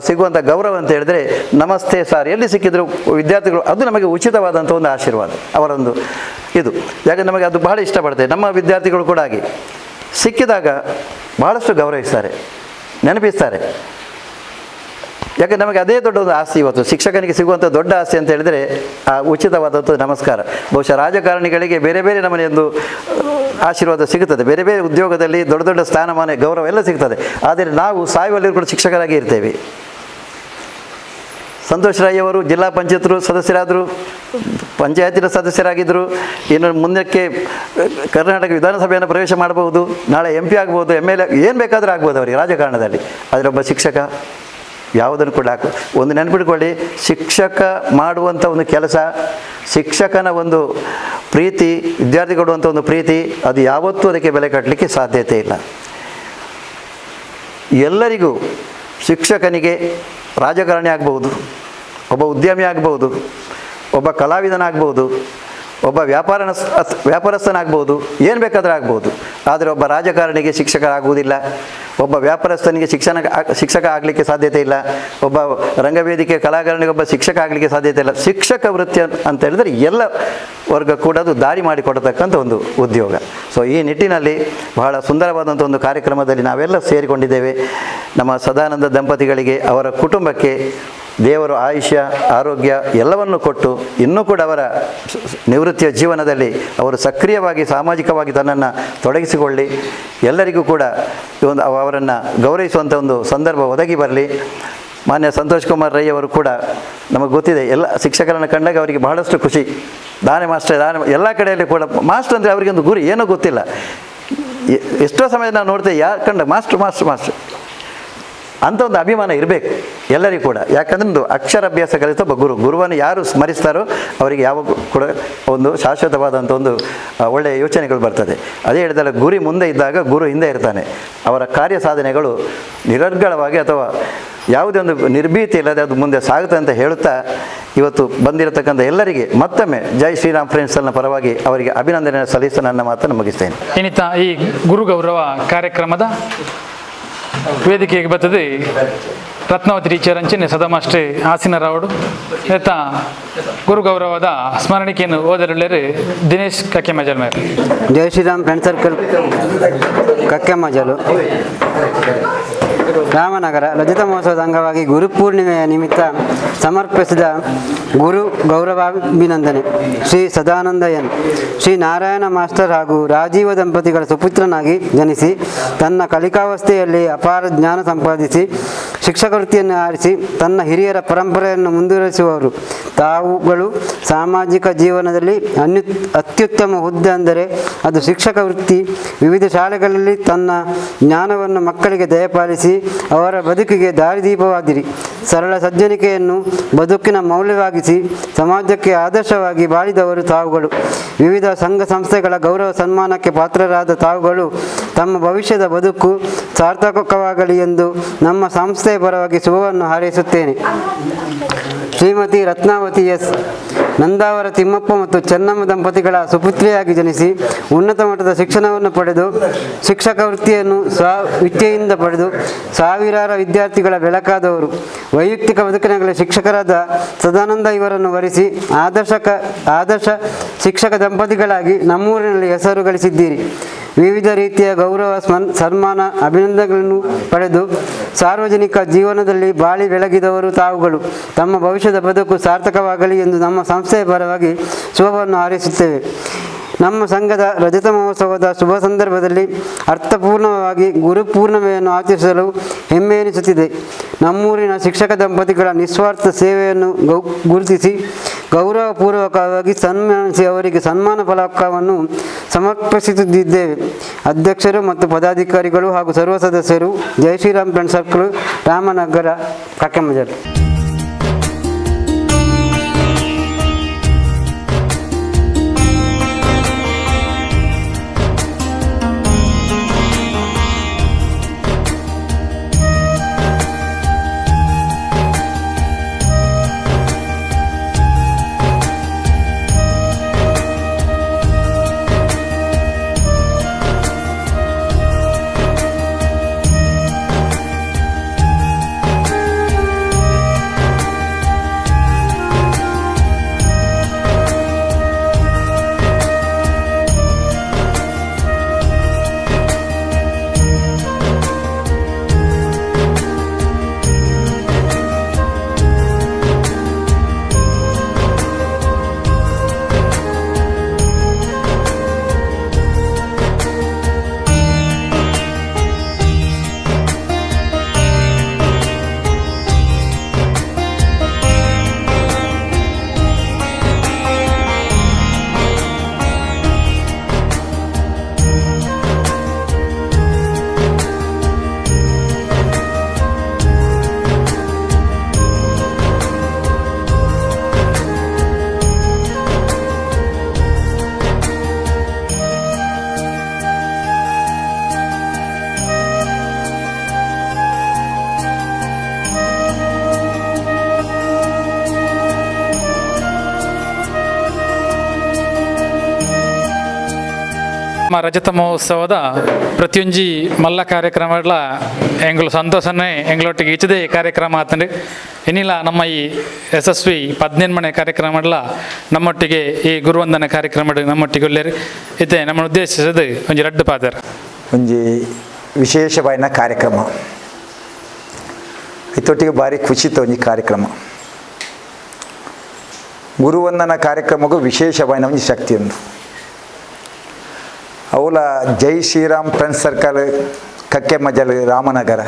ಸಿಗುವಂಥ ಗೌರವ ಅಂತ ಹೇಳಿದರೆ ನಮಸ್ತೆ ಸಾರ್ ಎಲ್ಲಿ ಸಿಕ್ಕಿದ್ರು ವಿದ್ಯಾರ್ಥಿಗಳು, ಅದು ನಮಗೆ ಉಚಿತವಾದಂಥ ಒಂದು ಆಶೀರ್ವಾದ ಅವರೊಂದು ಇದು. ಯಾಕಂದರೆ ನಮಗೆ ಅದು ಬಹಳ ಇಷ್ಟಪಡ್ತೇವೆ. ನಮ್ಮ ವಿದ್ಯಾರ್ಥಿಗಳು ಕೂಡ ಹಾಗೆ ಸಿಕ್ಕಿದಾಗ ಬಹಳಷ್ಟು ಗೌರವಿಸ್ತಾರೆ, ನೆನಪಿಸ್ತಾರೆ. ಯಾಕೆ ನಮಗೆ ಅದೇ ದೊಡ್ಡ ಒಂದು ಆಸ್ತಿ ಇವತ್ತು ಶಿಕ್ಷಕನಿಗೆ ಸಿಗುವಂಥ ದೊಡ್ಡ ಆಸ್ತಿ ಅಂತ ಹೇಳಿದರೆ ಆ ಉಚಿತವಾದಂಥ ನಮಸ್ಕಾರ. ಬಹುಶಃ ರಾಜಕಾರಣಿಗಳಿಗೆ ಬೇರೆ ಬೇರೆ ನಮನೆಯೊಂದು ಆಶೀರ್ವಾದ ಸಿಗುತ್ತದೆ, ಬೇರೆ ಬೇರೆ ಉದ್ಯೋಗದಲ್ಲಿ ದೊಡ್ಡ ದೊಡ್ಡ ಸ್ಥಾನಮಾನ ಗೌರವ ಎಲ್ಲ ಸಿಗ್ತದೆ. ಆದರೆ ನಾವು ಸಾಯುವಲ್ಲಿಯೂ ಕೂಡ ಶಿಕ್ಷಕರಾಗಿ ಇರ್ತೇವೆ. ಸಂತೋಷ್ ರಾಯ್ ಅವರು ಜಿಲ್ಲಾ ಪಂಚಾಯತ್ರು ಸದಸ್ಯರಾದರು, ಪಂಚಾಯತಿನ ಸದಸ್ಯರಾಗಿದ್ದರು. ಇನ್ನು ಮುಂದಕ್ಕೆ ಕರ್ನಾಟಕ ವಿಧಾನಸಭೆಯನ್ನು ಪ್ರವೇಶ ಮಾಡಬಹುದು, ನಾಳೆ ಎಂ ಪಿ ಆಗ್ಬೋದು, ಎಮ್ ಎಲ್ ಎ ಏನು ಬೇಕಾದರೂ ಆಗ್ಬೋದು ಅವರಿಗೆ ರಾಜಕಾರಣದಲ್ಲಿ. ಆದರೆ ಒಬ್ಬ ಶಿಕ್ಷಕ ಯಾವುದನ್ನು ಕೂಡ ಹಾಕು ಒಂದು ನೆನಪಿಟ್ಕೊಳ್ಳಿ, ಶಿಕ್ಷಕ ಮಾಡುವಂಥ ಒಂದು ಕೆಲಸ, ಶಿಕ್ಷಕನ ಒಂದು ಪ್ರೀತಿ, ವಿದ್ಯಾರ್ಥಿ ಕೊಡುವಂಥ ಒಂದು ಪ್ರೀತಿ, ಅದು ಯಾವತ್ತೂ ಅದಕ್ಕೆ ಬೆಲೆ ಕಟ್ಟಲಿಕ್ಕೆ ಸಾಧ್ಯತೆ ಇಲ್ಲ. ಎಲ್ಲರಿಗೂ ಶಿಕ್ಷಕನಿಗೆ ರಾಜಕಾರಣಿ ಆಗ್ಬೋದು, ಒಬ್ಬ ಉದ್ಯಮಿ ಆಗ್ಬೋದು, ಒಬ್ಬ ಕಲಾವಿದನಾಗ್ಬೋದು, ಒಬ್ಬ ವ್ಯಾಪಾರಸ್ಥನಾಗ್ಬೋದು, ಏನು ಬೇಕಾದರೂ ಆಗ್ಬೋದು. ಆದರೆ ಒಬ್ಬ ರಾಜಕಾರಣಿಗೆ ಶಿಕ್ಷಕರಾಗುವುದಿಲ್ಲ, ಒಬ್ಬ ವ್ಯಾಪಾರಸ್ಥನಿಗೆ ಶಿಕ್ಷಕ ಆಗಲಿಕ್ಕೆ ಸಾಧ್ಯತೆ ಇಲ್ಲ, ಒಬ್ಬ ರಂಗವೇದಿಕೆ ಕಲಾಕಾರನಿಗೆ ಒಬ್ಬ ಶಿಕ್ಷಕ ಆಗಲಿಕ್ಕೆ ಸಾಧ್ಯತೆ ಇಲ್ಲ. ಶಿಕ್ಷಕ ವೃತ್ತಿ ಅಂತ ಹೇಳಿದರೆ ಎಲ್ಲ ವರ್ಗ ಕೂಡ ಅದು ದಾರಿ ಮಾಡಿಕೊಡತಕ್ಕಂಥ ಒಂದು ಉದ್ಯೋಗ. ಸೊ ಈ ನಿಟ್ಟಿನಲ್ಲಿ ಬಹಳ ಸುಂದರವಾದಂಥ ಒಂದು ಕಾರ್ಯಕ್ರಮದಲ್ಲಿ ನಾವೆಲ್ಲ ಸೇರಿಕೊಂಡಿದ್ದೇವೆ. ನಮ್ಮ ಸದಾನಂದ ದಂಪತಿಗಳಿಗೆ, ಅವರ ಕುಟುಂಬಕ್ಕೆ ದೇವರು ಆಯುಷ್ಯ ಆರೋಗ್ಯ ಎಲ್ಲವನ್ನು ಕೊಟ್ಟು ಇನ್ನೂ ಕೂಡ ಅವರ ನಿವೃತ್ತಿಯ ಜೀವನದಲ್ಲಿ ಅವರು ಸಕ್ರಿಯವಾಗಿ ಸಾಮಾಜಿಕವಾಗಿ ತನ್ನನ್ನು ತೊಡಗಿಸಿಕೊಳ್ಳಿ, ಎಲ್ಲರಿಗೂ ಕೂಡ ಒಂದು ಅವರನ್ನು ಗೌರವಿಸುವಂಥ ಒಂದು ಸಂದರ್ಭ ಒದಗಿ ಬರಲಿ. ಮಾನ್ಯ ಸಂತೋಷ್ ಕುಮಾರ್ ರೈ ಅವರು ಕೂಡ ನಮಗೆ ಗೊತ್ತಿದೆ, ಎಲ್ಲ ಶಿಕ್ಷಕರನ್ನು ಕಂಡಾಗ ಅವರಿಗೆ ಬಹಳಷ್ಟು ಖುಷಿ. ದಾನೆ ಮಾಸ್ಟರ್, ದಾನೆ ಎಲ್ಲ ಕಡೆಯಲ್ಲಿ ಕೂಡ ಮಾಸ್ಟರ್ ಅಂದರೆ ಅವರಿಗೆ ಒಂದು ಗುರಿ, ಏನೂ ಗೊತ್ತಿಲ್ಲ. ಎಷ್ಟೋ ಸಮಯ ನಾವು ನೋಡ್ತೇವೆ, ಯಾರು ಕಂಡ master master master ಅಂತ ಒಂದು ಅಭಿಮಾನ ಇರಬೇಕು ಎಲ್ಲರಿಗೂ ಕೂಡ. ಯಾಕಂದರೆ ಒಂದು ಅಕ್ಷರಾಭ್ಯಾಸ ಕಲಿತ ಒಬ್ಬ ಗುರು, ಗುರುವನ್ನು ಯಾರು ಸ್ಮರಿಸ್ತಾರೋ ಅವರಿಗೆ ಯಾವಾಗ ಕೂಡ ಒಂದು ಶಾಶ್ವತವಾದಂಥ ಒಂದು ಒಳ್ಳೆಯ ಯೋಚನೆಗಳು ಬರ್ತದೆ. ಅದೇ ಹೇಳಿದಲ್ಲ, ಗುರಿ ಮುಂದೆ ಇದ್ದಾಗ ಗುರು ಹಿಂದೆ ಇರ್ತಾನೆ. ಅವರ ಕಾರ್ಯ ಸಾಧನೆಗಳು ನಿರರ್ಗಳವಾಗಿ ಅಥವಾ ಯಾವುದೇ ಒಂದು ನಿರ್ಭೀತಿ ಇಲ್ಲದೆ ಅದು ಮುಂದೆ ಸಾಗುತ್ತೆ ಅಂತ ಹೇಳುತ್ತಾ ಇವತ್ತು ಬಂದಿರತಕ್ಕಂಥ ಎಲ್ಲರಿಗೆ ಮತ್ತೊಮ್ಮೆ ಜೈ ಶ್ರೀರಾಮ್ ಫ್ರೆಂಡ್ಸ್ನ ಪರವಾಗಿ ಅವರಿಗೆ ಅಭಿನಂದನೆ ಸಲ್ಲಿಸಿ ನನ್ನ ಮಾತನ್ನು ಮುಗಿಸ್ತೇನೆ. ಇನ್ನಿತ ಈ ಗುರು ಗೌರವ ಕಾರ್ಯಕ್ರಮದ ವೇದಿಕೆಗೆ ಬರ್ತದೆ ರತ್ನಾವತಿ ಟೀಚರ್ ಅಂಚನೆ ಸದಮಾಸ್ಟೆ ಹಾಸಿನರಾವಡು ಏತ ಗುರು ಗೌರವದ ಸ್ಮರಣಿಕೆಯನ್ನು ಓದರಳ್ಳೇರಿ ದಿನೇಶ್ ಕಕ್ಕೆಮಜಲ್ ಮೇರ್. ಜೈ ಶ್ರೀರಾಮ್ ಫ್ರೆಂಡ್ ಸರ್ಕಲ್ ಕಕ್ಕೆಮಜಲು, ರಾಮನಗರ. ರಜತ ಮಹೋತ್ಸವದ ಅಂಗವಾಗಿ ಗುರುಪೂರ್ಣಿಮೆಯ ನಿಮಿತ್ತ ಸಮರ್ಪಿಸಿದ ಗುರು ಗೌರವಾಭಿನಂದನೆ ಶ್ರೀ ಸದಾನಂದ ಎನ್. ಶ್ರೀ ನಾರಾಯಣ ಮಾಸ್ಟರ್ ಹಾಗೂ ರಾಜೀವ ದಂಪತಿಗಳ ಸುಪುತ್ರನಾಗಿ ಜನಿಸಿ ತನ್ನ ಕಲಿಕಾವಸ್ಥೆಯಲ್ಲಿ ಅಪಾರ ಜ್ಞಾನ ಸಂಪಾದಿಸಿ ಶಿಕ್ಷಕ ವೃತ್ತಿಯನ್ನು ಆರಿಸಿ ತನ್ನ ಹಿರಿಯರ ಪರಂಪರೆಯನ್ನು ಮುಂದುವರಿಸುವವರು. ತಾವುಗಳು ಸಾಮಾಜಿಕ ಜೀವನದಲ್ಲಿ ಅತ್ಯುತ್ತಮ ಹುದ್ದೆ ಅಂದರೆ ಅದು ಶಿಕ್ಷಕ ವೃತ್ತಿ. ವಿವಿಧ ಶಾಲೆಗಳಲ್ಲಿ ತನ್ನ ಜ್ಞಾನವನ್ನು ಮಕ್ಕಳಿಗೆ ದಯಪಾಲಿಸಿ ಅವರ ಬದುಕಿಗೆ ದಾರಿದೀಪವಾಗಿರಿ. ಸರಳ ಸಜ್ಜನಿಕೆಯನ್ನು ಬದುಕಿನ ಮೌಲ್ಯವಾಗಿಸಿ ಸಮಾಜಕ್ಕೆ ಆದರ್ಶವಾಗಿ ಬಾಳಿದವರು ತಾವುಗಳು. ವಿವಿಧ ಸಂಘ ಸಂಸ್ಥೆಗಳ ಗೌರವ ಸನ್ಮಾನಕ್ಕೆ ಪಾತ್ರರಾದ ತಾವುಗಳು ತಮ್ಮ ಭವಿಷ್ಯದ ಬದುಕು ಸಾರ್ಥಕವಾಗಲಿ ಎಂದು ನಮ್ಮ ಸಂಸ್ಥೆಯ ಪರವಾಗಿ ಶುಭವನ್ನು ಹಾರೈಸುತ್ತೇನೆ. ಶ್ರೀಮತಿ ರತ್ನಾವತಿ ಎಸ್. ನಂದಾವರ ತಿಮ್ಮಪ್ಪ ಮತ್ತು ಚೆನ್ನಮ್ಮ ದಂಪತಿಗಳ ಸುಪುತ್ರಿಯಾಗಿ ಜನಿಸಿ ಉನ್ನತ ಮಟ್ಟದ ಶಿಕ್ಷಣವನ್ನು ಪಡೆದು ಶಿಕ್ಷಕ ವೃತ್ತಿಯನ್ನು ಸ್ವ ಇಚ್ಛೆಯಿಂದ ಪಡೆದು ಸಾವಿರಾರು ವಿದ್ಯಾರ್ಥಿಗಳ ಬೆಳಕಾದವರು. ವೈಯಕ್ತಿಕ ಬದುಕಿನಲ್ಲಿ ಶಿಕ್ಷಕರಾದ ಸದಾನಂದ ಇವರನ್ನು ವರಿಸಿ ಆದರ್ಶ ಶಿಕ್ಷಕ ದಂಪತಿಗಳಾಗಿ ನಮ್ಮೂರಿನಲ್ಲಿ ಹೆಸರು ಗಳಿಸಿದ್ದೀರಿ. ವಿವಿಧ ರೀತಿಯ ಗೌರವ ಸನ್ಮಾನ ಅಭಿನಂದನೆಗಳನ್ನು ಪಡೆದು ಸಾರ್ವಜನಿಕ ಜೀವನದಲ್ಲಿ ಬಾಳಿ ಬೆಳಗಿದವರು ತಾವುಗಳು. ತಮ್ಮ ಭವಿಷ್ಯದ ಬದುಕು ಸಾರ್ಥಕವಾಗಲಿ ಎಂದು ನಮ್ಮ ಸಂಸ್ಥೆಯ ಪರವಾಗಿ ಶುಭವನ್ನು ಹಾರೈಸುತ್ತೇವೆ. ನಮ್ಮ ಸಂಘದ ರಜತ ಮಹೋತ್ಸವದ ಶುಭ ಸಂದರ್ಭದಲ್ಲಿ ಅರ್ಥಪೂರ್ಣವಾಗಿ ಗುರುಪೂರ್ಣಿಮೆಯನ್ನು ಆಚರಿಸಲು ಹೆಮ್ಮೆ ಎನಿಸುತ್ತಿದೆ. ನಮ್ಮೂರಿನ ಶಿಕ್ಷಕ ದಂಪತಿಗಳ ನಿಸ್ವಾರ್ಥ ಸೇವೆಯನ್ನು ಗುರುತಿಸಿ ಗೌರವಪೂರ್ವಕವಾಗಿ ಸನ್ಮಾನಿಸಿ ಅವರಿಗೆ ಸನ್ಮಾನ ಫಲಕವನ್ನು ಸಮರ್ಪಿಸುತ್ತಿದ್ದೇವೆ. ಅಧ್ಯಕ್ಷರು ಮತ್ತು ಪದಾಧಿಕಾರಿಗಳು ಹಾಗೂ ಸರ್ವ ಸದಸ್ಯರು, ಜೈ ಶ್ರೀರಾಮ್ ಫ್ರೆಂಡ್ ಸರ್ಕಲ್, ರಾಮನಗರ, ಕಾಕೆಮಜಲ್. ನಮ್ಮ ರಜತ ಮಹೋತ್ಸವದ ಪ್ರತಿಯೊಂಜಿ ಮಲ್ಲ ಕಾರ್ಯಕ್ರಮಗಳ ಎಂಗಳು ಸಂತೋಷನೇ ಎಂಗಳೊಟ್ಟಿಗೆ ಇಚ್ಚದೆ ಕಾರ್ಯಕ್ರಮ ಆತಂಡು ಇನ್ನಿಲ್ಲ. ನಮ್ಮ ಈ ಯಶಸ್ವಿ 18ನೇ ಕಾರ್ಯಕ್ರಮಗಳ ನಮ್ಮೊಟ್ಟಿಗೆ ಈ ಗುರುವಂದನ ಕಾರ್ಯಕ್ರಮ ನಮ್ಮೊಟ್ಟಿಗೆ ಉಲ್ಲೇರು ಇತ್ತೆ ನಮ್ಮ ಉದ್ದೇಶಿಸದು ಒಂಜಿ ರಡ್ಡು ಪಾದರ್. ಒಂಜಿ ವಿಶೇಷವಾಯಿನ ಕಾರ್ಯಕ್ರಮ ಇತ್ತೊಟ್ಟಿಗೆ ಭಾರಿ ಖುಷಿತ ಒಂಜಿ ಕಾರ್ಯಕ್ರಮ. ಗುರುವಂದನ ಕಾರ್ಯಕ್ರಮಕ್ಕೂ ವಿಶೇಷವಾಯಿನ ಒಂಜಿ ಶಕ್ತಿ ಉಂಡು. ಅವಲ ಜೈ ಶ್ರೀರಾಮ್ ಫ್ರೆಂಡ್ಸ್ ಸರ್ಕಲ್ ಕಕ್ಕೆಮಜಲ್ ರಾಮನಗರ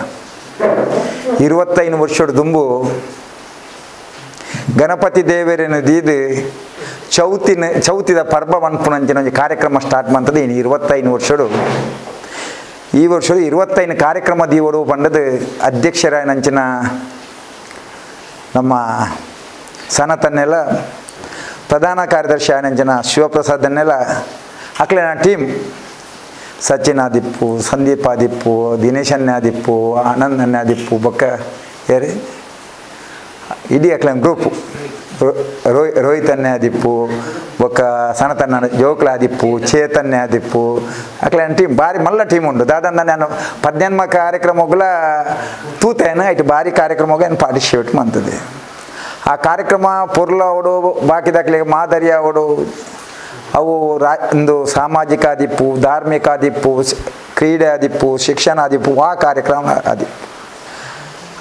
25 ವರ್ಷದ ದುಂಬು ಗಣಪತಿ ದೇವರನ್ನು ದೀದು ಚೌತಿದ ಪರ್ಬ ಮನ್ಪುನಂಚಿನ ಒಂಜಿ ಕಾರ್ಯಕ್ರಮ ಸ್ಟಾರ್ಟ್ ಮಾಡ್ತದೆ. ಇನ್ನು 25 ವರ್ಷಡು ಈ ವರ್ಷದ 25 ಕಾರ್ಯಕ್ರಮ ದೀವಡು ಪಂಡದು ಅಧ್ಯಕ್ಷರಾಯನಂಚಿನ ನಮ್ಮ ಸನತನ್ನೆಲ್ಲ ಪ್ರಧಾನ ಕಾರ್ಯದರ್ಶಿ ಆಯನಂಚಿನ ಶಿವಪ್ರಸಾದನ್ನೆಲ್ಲ ಅಕ್ಲೆನ ಟೀಮ್ ಸಚಿನ್ ಆದಿಪ್ಪು, ಸಂದೀಪ್ ಆದಿಪ್ಪು, ದಿನೇಶ್ ಆದಿಪ್ಪು, ಆನಂದ್ ಆದಿಪ್ಪು, ಬೊಕ್ಕ ಏರು ಇಡೀ ಅಕ್ಲೆನ ಗ್ರೂಪು ರೋಹಿತ್ ಅನ್ನೇ ಆದಿಪ್ಪು, ಬೊಕ್ಕ ಸನತನ್ನ ಜೋಕ್ಲ ಆದಿಪ್ಪು, ಚೇತನ್ಯ ಆದಿಪ್ಪು, ಅಕ್ಲೆನ ಟೀಮ್ ಭಾರಿ ಮಲ್ಲ ಟೀಮ್ ಉಂಡು. ದಾದಂದ ನಾನು 18 ಕಾರ್ಯಕ್ರಮಗಳ ತೂತೇನು ಐಟ್ ಭಾರಿ ಕಾರ್ಯಕ್ರಮಗ ಏನು ಪಾರ್ಟಿಸಿಪೇಟ್ ಮಾಡ್ತದೆ. ಆ ಕಾರ್ಯಕ್ರಮ ಪೊರ್ಲ ಅವಡು ಬಾಕಿದಾಕ್ಲಿಗೆ ಮಾದರಿ ಅವಡು ಅವು ಒಂದು ಸಾಮಾಜಿಕ ಆದಿಪ್ಪು, ಧಾರ್ಮಿಕ ಆದಿಪ್ಪು, ಕ್ರೀಡೆ ಆದಿಪ್ಪು, ಶಿಕ್ಷಣ ಆದಿಪ್ಪು, ಆ ಕಾರ್ಯಕ್ರಮ ಆದಿಪ್ಪು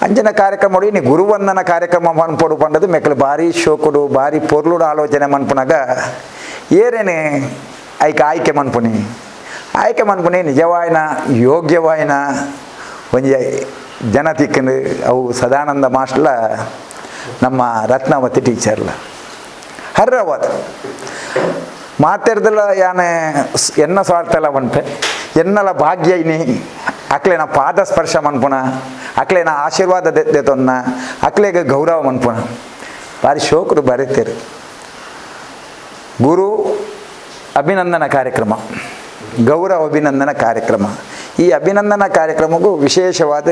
ಅಂಚಿನ ಕಾರ್ಯಕ್ರಮ. ಇನ್ನು ಗುರುವಂದನ ಕಾರ್ಯಕ್ರಮ ಮನ್ಪೊಡು ಪಂಡದು ಮೆಕ್ಕಲು ಭಾರಿ ಶೋಕುಡು ಭಾರಿ ಪೊರ್ಲುಡು ಆಲೋಚನೆ ಮನ್ಪುನಾಗ ಏರೇನೆ ಐಕ ಆಯ್ಕೆ ಮನ್ಪುನಿ ಆಯ್ಕೆ ಮನ್ಪುನಿ ನಿಜವಾಯಿನ ಯೋಗ್ಯವಾಯಿನ ಒಂಜಿ ಜನ ತಿಕ್ಕಂದು ಅವು ಸದಾನಂದ ಮಾಸ್ಟ್ಲ ನಮ್ಮ ರತ್ನಾವತಿ ಟೀಚರ್ಲ ಹರ್ರವಾದ ಮಾತೆರ್ದಲ್ಲ ಯಾನೆ ಎನ್ನ ಸ್ವಾರ್ಥಲ ಮನ್ಪೆ ಎನ್ನಲ ಭಾಗ್ಯ ಇನಿ ಅಕ್ಲೇನ ಪಾದ ಸ್ಪರ್ಶ ಮನ್ಪುಣ ಅಕ್ಲೇನ ಆಶೀರ್ವಾದ ದೆತ್ತೊನ್ನ ಅಕ್ಲೇಗ ಗೌರವ ಮನ್ಪುಣ ಭಾರಿ ಶೋಕರು ಬರೀತೀರು. ಗುರು ಅಭಿನಂದನ ಕಾರ್ಯಕ್ರಮ, ಗೌರವ ಅಭಿನಂದನ ಕಾರ್ಯಕ್ರಮ. ಈ ಅಭಿನಂದನ ಕಾರ್ಯಕ್ರಮಕ್ಕೂ ವಿಶೇಷವಾದ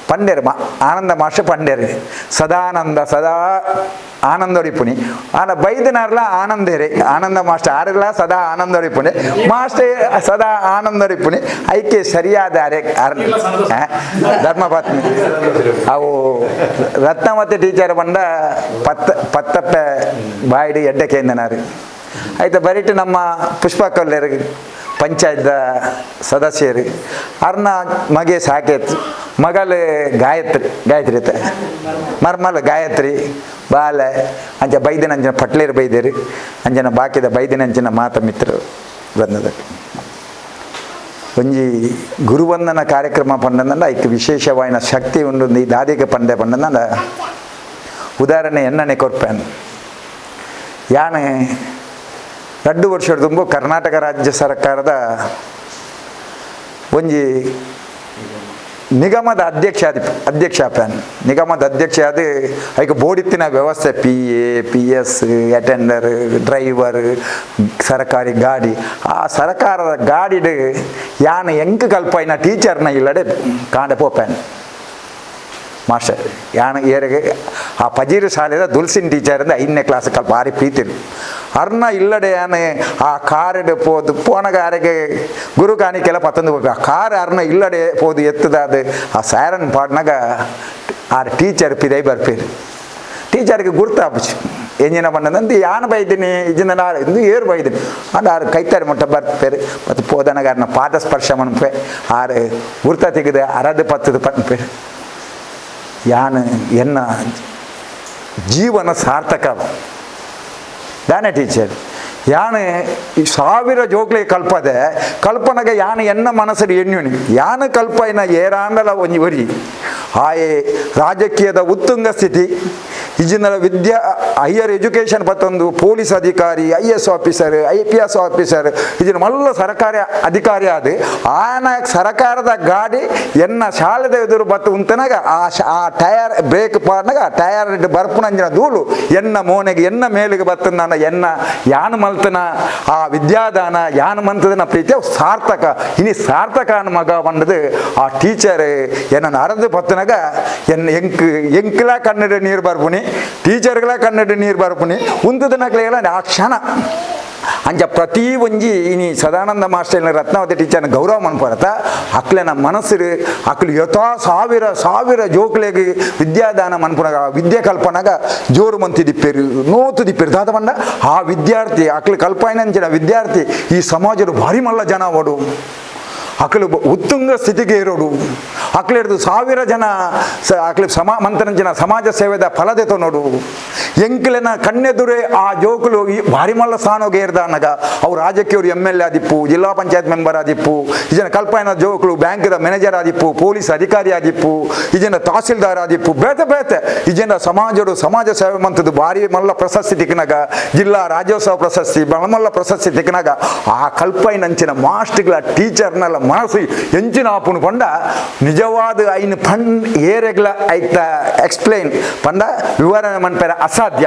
ಪಂಡ್ಯರು ಆನಂದ ಮಾಸ್ಟರ್ ಪಂಡ್ಯರು ಸದಾನಂದ ಸದಾ ಆನಂದೊಡಿಪುನಿ ಆನ ಬೈದನಾರ್ಲ ಆನಂದೇರೆ ಆನಂದ ಮಾಸ್ಟರ್ ಆರೆಲ್ಲ ಸದಾ ಆನಂದೊಡಿಪುನಿ ಮಾಸ್ಟರ್ ಸದಾ ಆನಂದೊಡಿಪುನಿ ಐಕೆ ಸರಿಯಾದ ಅರೆ ಧರ್ಮಪತ್ನಿ ಅವು ರತ್ನಾವತಿ ಟೀಚರ್ ಬಂದ ಪತ್ತಪ್ಪೆ ಬಾಯಿಡು ಎಡ್ಡೆ ಕೇಂದ್ರನಾರು ಆಯ್ತು ಬರಿಟ್ಟು ನಮ್ಮ ಪುಷ್ಪ ಕೊಲ್ಲೇರು ಪಂಚಾಯತ್ ಸದಸ್ಯರು ಅರ್ನ ಮಗೆ ಸಾಕೇತ್ ಮಗಲು ಗಾಯತ್ರಿ ಗಾಯತ್ರಿ ಐತೆ ಮರ್ಮಲ್ ಗಾಯತ್ರಿ ಬಾಲೆ ಅಂಚ ಬೈದಿನ ಅಂಚಿನ ಪಟ್ಲೇರು ಬೈದೇರು ಅಂಜನ ಬಾಕಿದ ಬೈದಿನ ಅಂಚಿನ ಮಾತ ಮಿತ್ರರು ಬಂದದ. ಒಂಜಿ ಗುರುವಂದನ ಕಾರ್ಯಕ್ರಮ ಪಂಡಂದ ಐಕ್ ವಿಶೇಷವಾಯಿನ ಶಕ್ತಿ ಉಂಡು ಈ ದಾದಿಗೆ ಪಂಡೆ ಪಂಡಂದ ಉದಾಹರಣೆ ಎನ್ನನೆ ಕೊರ್ಪೇನು. ಯಾನೆ 2 ವರ್ಷದ ತುಂಬ ಕರ್ನಾಟಕ ರಾಜ್ಯ ಸರ್ಕಾರದ ಒಂಜಿ ನಿಗಮದ ಅಧ್ಯಕ್ಷ ಅಧ್ಯಕ್ಷ ಪ್ಯಾನ್ ನಿಗಮದ ಅಧ್ಯಕ್ಷ ಅದು ಐಕ ಬೋಡಿತ್ತಿನ ವ್ಯವಸ್ಥೆ P A P S attender driver ಸರಕಾರಿ ಗಾಡಿ ಆ ಸರಕಾರದ ಗಾಡಿಡು ಯಾನ್ ಎಂಕ್ ಕಲ್ಪೈನ ಟೀಚರ್ನ ಇಲ್ಲಡೆ ಕಾಂಡೆ ಪೋಪ್ಯಾನ್ ಮಾಸ್ಟರ್ ಯಾನ್ ಏರಿಗೆ ಆ ಪಜೀರು ಶಾಲೆದ ದುಲ್ಸಿನ್ ಟೀಚರ್ 5ನೇ ಕ್ಲಾಸ್ ಕಲ್ಪ ಭಾರಿ ಪ್ರೀತಿರು ಅರ್ನ ಇಲ್ಲಡೆ ಯಾನ್ ಆ ಕಾರಿಡು ಪೋದು ಪೋನಗ ಆರೆಗೆ ಗುರು ಕಾಣಿಕೆಲ್ಲ ಪತ್ತೊಂದು ಆ ಕಾರ್ ಅರ್ನ ಇಲ್ಲಡೆ ಪೋದು ಎತ್ತದಾದ ಆ ಸೈರನ್ ಪಾಡ್ನಾಗ ಆ ಟೀಚರ್ ಪಿದೈ ಬರ್ಪೇರು ಟೀಚರ್ಗೆ ಗುರ್ತಾಪುಚು ಎಂಜಿನ ಬಣ್ಣದಂದು ಯಾನ್ ಬೈದಿನಿ ಇಜಿನ ನಾರು ಇಂದು ಏರು ಬೈದಿನಿ ಅಂಡ್ ಆರು ಕೈತಾರಿ ಮುಟ್ಟ ಬರ್ಪೇರು ಮತ್ತು ಪೋದನಗ ಅರ್ನ ಪಾದ ಸ್ಪರ್ಶ ಮನ್ಪೆ ಆರು ಗುರ್ತ ತೆಗೆದು ಅರದು ಪತ್ತದು ಪನ್ಪೇರು ಯಾನ್ ಎನ್ನ ಜೀವನ ಸಾರ್ಥಕ ದಾನೆ ಟೀಚರ್ ಯಾನ್ 1000 ಜೋಕ್ಲೆ ಕಲ್ಪದೆ ಕಲ್ಪನಗ ಯಾನ್ ಎನ್ನ ಮನಸ್ಸು ಎಣ್ಣುನಿ ಯಾನ್ ಕಲ್ಪೈನ ಏರಾಂಡಲ ಒಂಜಿ ಒರಿ ಆಯೆ ರಾಜಕೀಯದ ಉತ್ತುಂಗ ಸ್ಥಿತಿ ಇಜಿನ ವಿದ್ಯಾ ಹೈಯರ್ ಎಜುಕೇಷನ್ ಪತ್ತೊಂದು ಪೊಲೀಸ್ ಅಧಿಕಾರಿ I S officer I P S officer ಇಜಿನ ಮಲ್ಲ ಸರ್ಕಾರಿ ಅಧಿಕಾರಿ ಆದ ಆನ ಸರ್ಕಾರದ ಗಾಡಿ ಎನ್ನ ಶಾಲೆದ ಎದುರು ಬತ್ತು ಉಂತನಾಗ ಆ ಟಯರ್ ಬ್ರೇಕ್ ಪಾಡ್ನಾಗ ಆ ಟಯರ್ ಬರ್ಪುನಂಜಿನ ಧೂಳು ಎನ್ನ ಮೋನೆಗೆ ಎನ್ನ ಮೇಲಿಗೆ ಬತ್ತ ನಾನು ಎನ್ನ ಯಾನ್ ಮಲ್ತನ ಆ ವಿದ್ಯಾದಾನ ಯಾನ್ ಮಂತದನ ಪ್ರೀತಿ ಅವು ಸಾರ್ಥಕ ಇನಿ ಸಾರ್ಥಕ ಅನ್ನ ಮಗ ಬಂದದು ಆ ಟೀಚರ್ ಎನ್ನ ಅರದು ಪತ್ತನಾಗ ಎನ್ನ ಎಂಕ್ ಎಂಕ್ಲ ಕನ್ನಡ ನೀರು ಬರ್ಪುನಿ ಟೀಚರ್ಗಳ ಕನ್ನಡ ನೀರು ಬರ್ಪುನಿ ಉಂತದನಕ್ಲೆಲ್ಲ ಆ ಕ್ಷಣ ಅಂಚ ಪ್ರತಿ ಒಂಜಿ ಇನಿ ಸದಾನಂದ ಮಾಸ್ಟರ್ನ ರತ್ನಾವತಿ ಟೀಚರ್ನ ಗೌರವ ಮನ್ಪರತ ಅಕ್ಲೆನ ಮನಸ್ಸು ಅಕ್ಲು ಯಥಾ ಸಾವಿರ ಸಾವಿರ ಜೋಕ್ಲೆಗ್ ವಿದ್ಯಾದಾನ ಮನ್ಪುನಗ ವಿದ್ಯೆ ಕಲ್ಪನಾಗ ಜೋರು ಮಂತಿ ದಿಪ್ಪೇರು ನೋತು ದಿಪ್ಪೇರು ದಾದ ಪಂಡ ಆ ವಿದ್ಯಾರ್ಥಿ ಅಕ್ಲು ಕಲ್ಪೈನಂಚಿನ ವಿದ್ಯಾರ್ಥಿ ಈ ಸಮಾಜದ ಭಾರಿ ಮಲ್ಲ ಜನ ಅವಡು ಅಕ್ಲು ಉತ್ತುಂಗ ಸ್ಥಿತಿಗೆ ಇರೋಡು ಅಕ್ಲಿಡ್ದು ಸಾವಿರ ಜನ ಅಕ್ಲು ಸಮಾ ಮಂತ್ರಂಚಿನ ಸಮಾಜ ಸೇವೆದ ಫಲದೆತೊ ನೋಡು ಎಂಕ್ಲೆನ ಕಣ್ಣೆದುರೆ ಆ ಜೋಕುಲು ಈ ಭಾರಿ ಮಲ್ಲ ಸ್ಥಾನೋಗೆ ಇರ್ದ ಅನ್ನಗ ಅವ್ರು ರಾಜಕೀಯವರು M L A ಆದಿಪ್ಪು, ಜಿಲ್ಲಾ ಪಂಚಾಯತ್ ಮೆಂಬರ್ ಆದಿಪ್ಪು, ಈ ಜನ ಕಲ್ಪೈನ ಜೋಕುಲು ಬ್ಯಾಂಕ್ದ ಮ್ಯಾನೇಜರ್ ಆದಿಪ್ಪು, ಪೊಲೀಸ್ ಅಧಿಕಾರಿ ಆದಿಪ್ಪು, ಈ ಜನ ತಹಸೀಲ್ದಾರ್ ಆದಿಪ್ಪು, ಬೇತೆ ಬೇತೆ ಈ ಜನ ಸಮಾಜಡು ಸಮಾಜ ಸೇವೆ ಮಂತದ್ದು ಭಾರಿ ಮಲ್ಲ ಪ್ರಶಸ್ತಿ ತಿಕ್ಕನಾಗ ಜಿಲ್ಲಾ ರಾಜ್ಯೋತ್ಸವ ಪ್ರಶಸ್ತಿ ಮಲ್ಲ ಪ್ರಶಸ್ತಿ ತಿಕ್ಕನಾಗ ಆ ಕಲ್ಪೈನಂಚಿನ ಮಾಸ್ಟ್ಗಳ ಟೀಚರ್ನೆಲ್ಲ ಮನಸ್ಸು ಎಂಚಿನ ಆಪುನು ಪಂಡ ನಿಜವಾದ ಐನ್ ಪಂಡ್ ಏರೆಗ್ಲ ಐತ ಎಕ್ಸ್ಪ್ಲೈನ್ ಪಂಡ ವಿವರಣೆ ಮನ್ಪೆರ ಅಸಾಧ್ಯ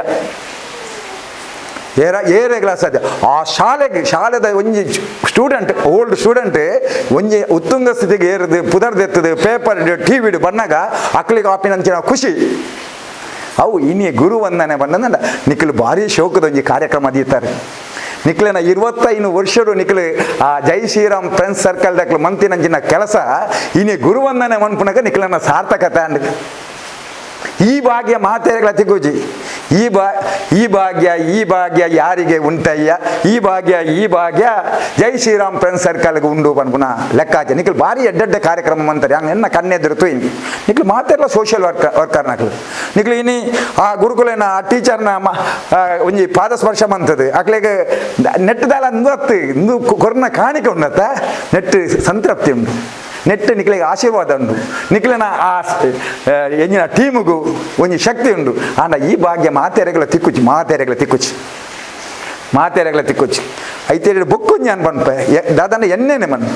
ಏರೆಗ್ಲ ಅಸಾಧ್ಯ. ಆ ಶಾಲೆಗೆ ಶಾಲೆದ ಒಂಜಿ student old student ಒಂಜಿ ಉತ್ತುಂಗ ಸ್ಥಿತಿಗೆ ಏರಿದು ಪುದರ್ದೆತ್ತದು ಪೇಪರ್ ಟಿ ವಿಡ್ ಬಣ್ಣಾಗ ಅಕ್ಲಿಗೆ ಆಪಿನಂಚಿನ ಖುಷಿ ಅವು ಇನಿ ಗುರು ವಂದನೆ ಬಂದಂದ ನಿಖಲು ಭಾರಿ ಶೋಕದ ಒಂಜಿ ಕಾರ್ಯಕ್ರಮ ದೀತಾರೆ. ನಿಕ್ಲೆನ 25 ವರ್ಷಡು ನಿಕ್ಲು ಆ ಜೈ ಶ್ರೀರಾಮ್ ಫ್ರೆಂಡ್ಸ್ ಸರ್ಕಲ್ ದಕ್ಲು ಮಂತಿನಂಚಿನ ಕೆಲಸ ಇನಿ ಗುರುವಂದನೆ ಮನ್ಪುನಗ ನಿಕ್ಲೆನ ಸಾರ್ಥಕತೆ ಅಂಡ್ ಈ ಭಾಗ್ಯ ಮಾತೆರೆಗಳ ತಿಗುಜಿ ಈ ಭಾಗ್ಯ ಈ ಭಾಗ್ಯ ಯಾರಿಗೆ ಉಂಟಯ್ಯ ಈ ಭಾಗ್ಯ ಈ ಭಾಗ್ಯ ಜೈ ಶ್ರೀರಾಮ್ ಫ್ರೆಂಡ್ಸ್ ಸರ್ಕಲ್ಗೆ ಉಂಡು ಪನ್ಪುನ ಲೆಕ್ಕಾಚ ನಿಕ್ಲು ಭಾರಿ ಎಡ್ಡೆಡ್ಡೆ ಕಾರ್ಯಕ್ರಮ ಅಂತಾರೆ ಹಂಗೆ ಎನ್ನ ಕಣ್ಣೆದುರು ತುಯಿ ನಿಕ್ಲು ಮಾತೆಲ್ಲ ಸೋಷಿಯಲ್ ವರ್ಕರ್ ನಕ್ಲು ನಿಕ್ಲು ಇನಿ ಆ ಗುರುಕುಲೇನ ಆ ಟೀಚರ್ನ ಒಂಜಿ ಪಾದಸ್ಪರ್ಶ ಮಂತದ್ದು ಅಕ್ಲೆಗೆ ನೆಟ್ಟದಾಲ ಇಂದು ಅತ್ತು ಇಂದು ಕೊರ್ನ ಕಾಣಿಕೆ ಉಂಡತ್ತ ನೆಟ್ಟು ಸಂತೃಪ್ತಿ ಉಂಟು ನೆಟ್ಟು ನಿಕ್ಲೆಗೆ ಆಶೀರ್ವಾದ ಉಂಟು ನಿಕ್ಲೆನ ಆ ಎಂಜಿನ ಟೀಮುಗು ಒಂಜಿ ಶಕ್ತಿ ಉಂಟು. ಆಂಡ ಈ ಭಾಗ್ಯ ಮಾತೆರೆಗಳ ತಿಕ್ಕುಚಿ ಮಾತೆರೆಗಳ ತಿಕ್ಕುಚಿ ಮಾತೆರೆಗಳ ತಿಕ್ಕುಚಿ ಐತೆ ಬೊಕ್ಕೊಂಜಿ ಅನ್ ಪನ್ಪೆ ದಾದನ ಎನ್ನೇನೆ ಮನ್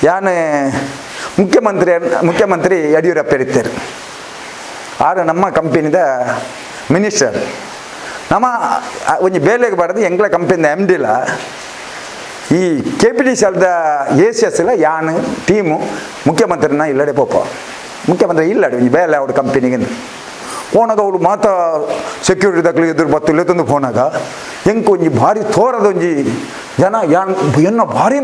ಯಾನ್ ಮುಖ್ಯಮಂತ್ರಿ ಯಡಿಯೂರಪ್ಪ ಇರ್ತಾರೆ ಆರು ನಮ್ಮ ಕಂಪನಿದ ಮಿನಿಸ್ಟರ್ ನಮ್ಮ ಒಂಜಿ ಬೇಲೆಗೆ ಬರೋದು ಎಂಗ್ಲ ಕಂಪನಿದ ಎಮ್ ಡಿಲ ಈ K P T C ಅಲ್ದ A C S ಇಲ್ಲ ಯಾನ್ ಟೀಮು ಮುಖ್ಯಮಂತ್ರಿನ ಇಲ್ಲಡೆ ಪೋಪ ಮುಖ್ಯಮಂತ್ರಿ ಇಲ್ಲಡೆ ಒಂಜಿ ಬೇಲೆ ಅವ್ರ ಕಂಪನಿಗೆ ಫೋನಾಗ ಅವಳು ಮಾತಾ ಸೆಕ್ಯೂರಿಟಿ ದಕ್ಲು ಎದುರು ಬತ್ತು ಇಲ್ಲತ್ತೊಂದು ಫೋನಾಗ ಎಂಕ್ ಒಂಜಿ ಭಾರಿ ತೋರದ ಒಂಜಿ ಜನ ಯಾನ್ ಎನ್ನ ಭಾರಿ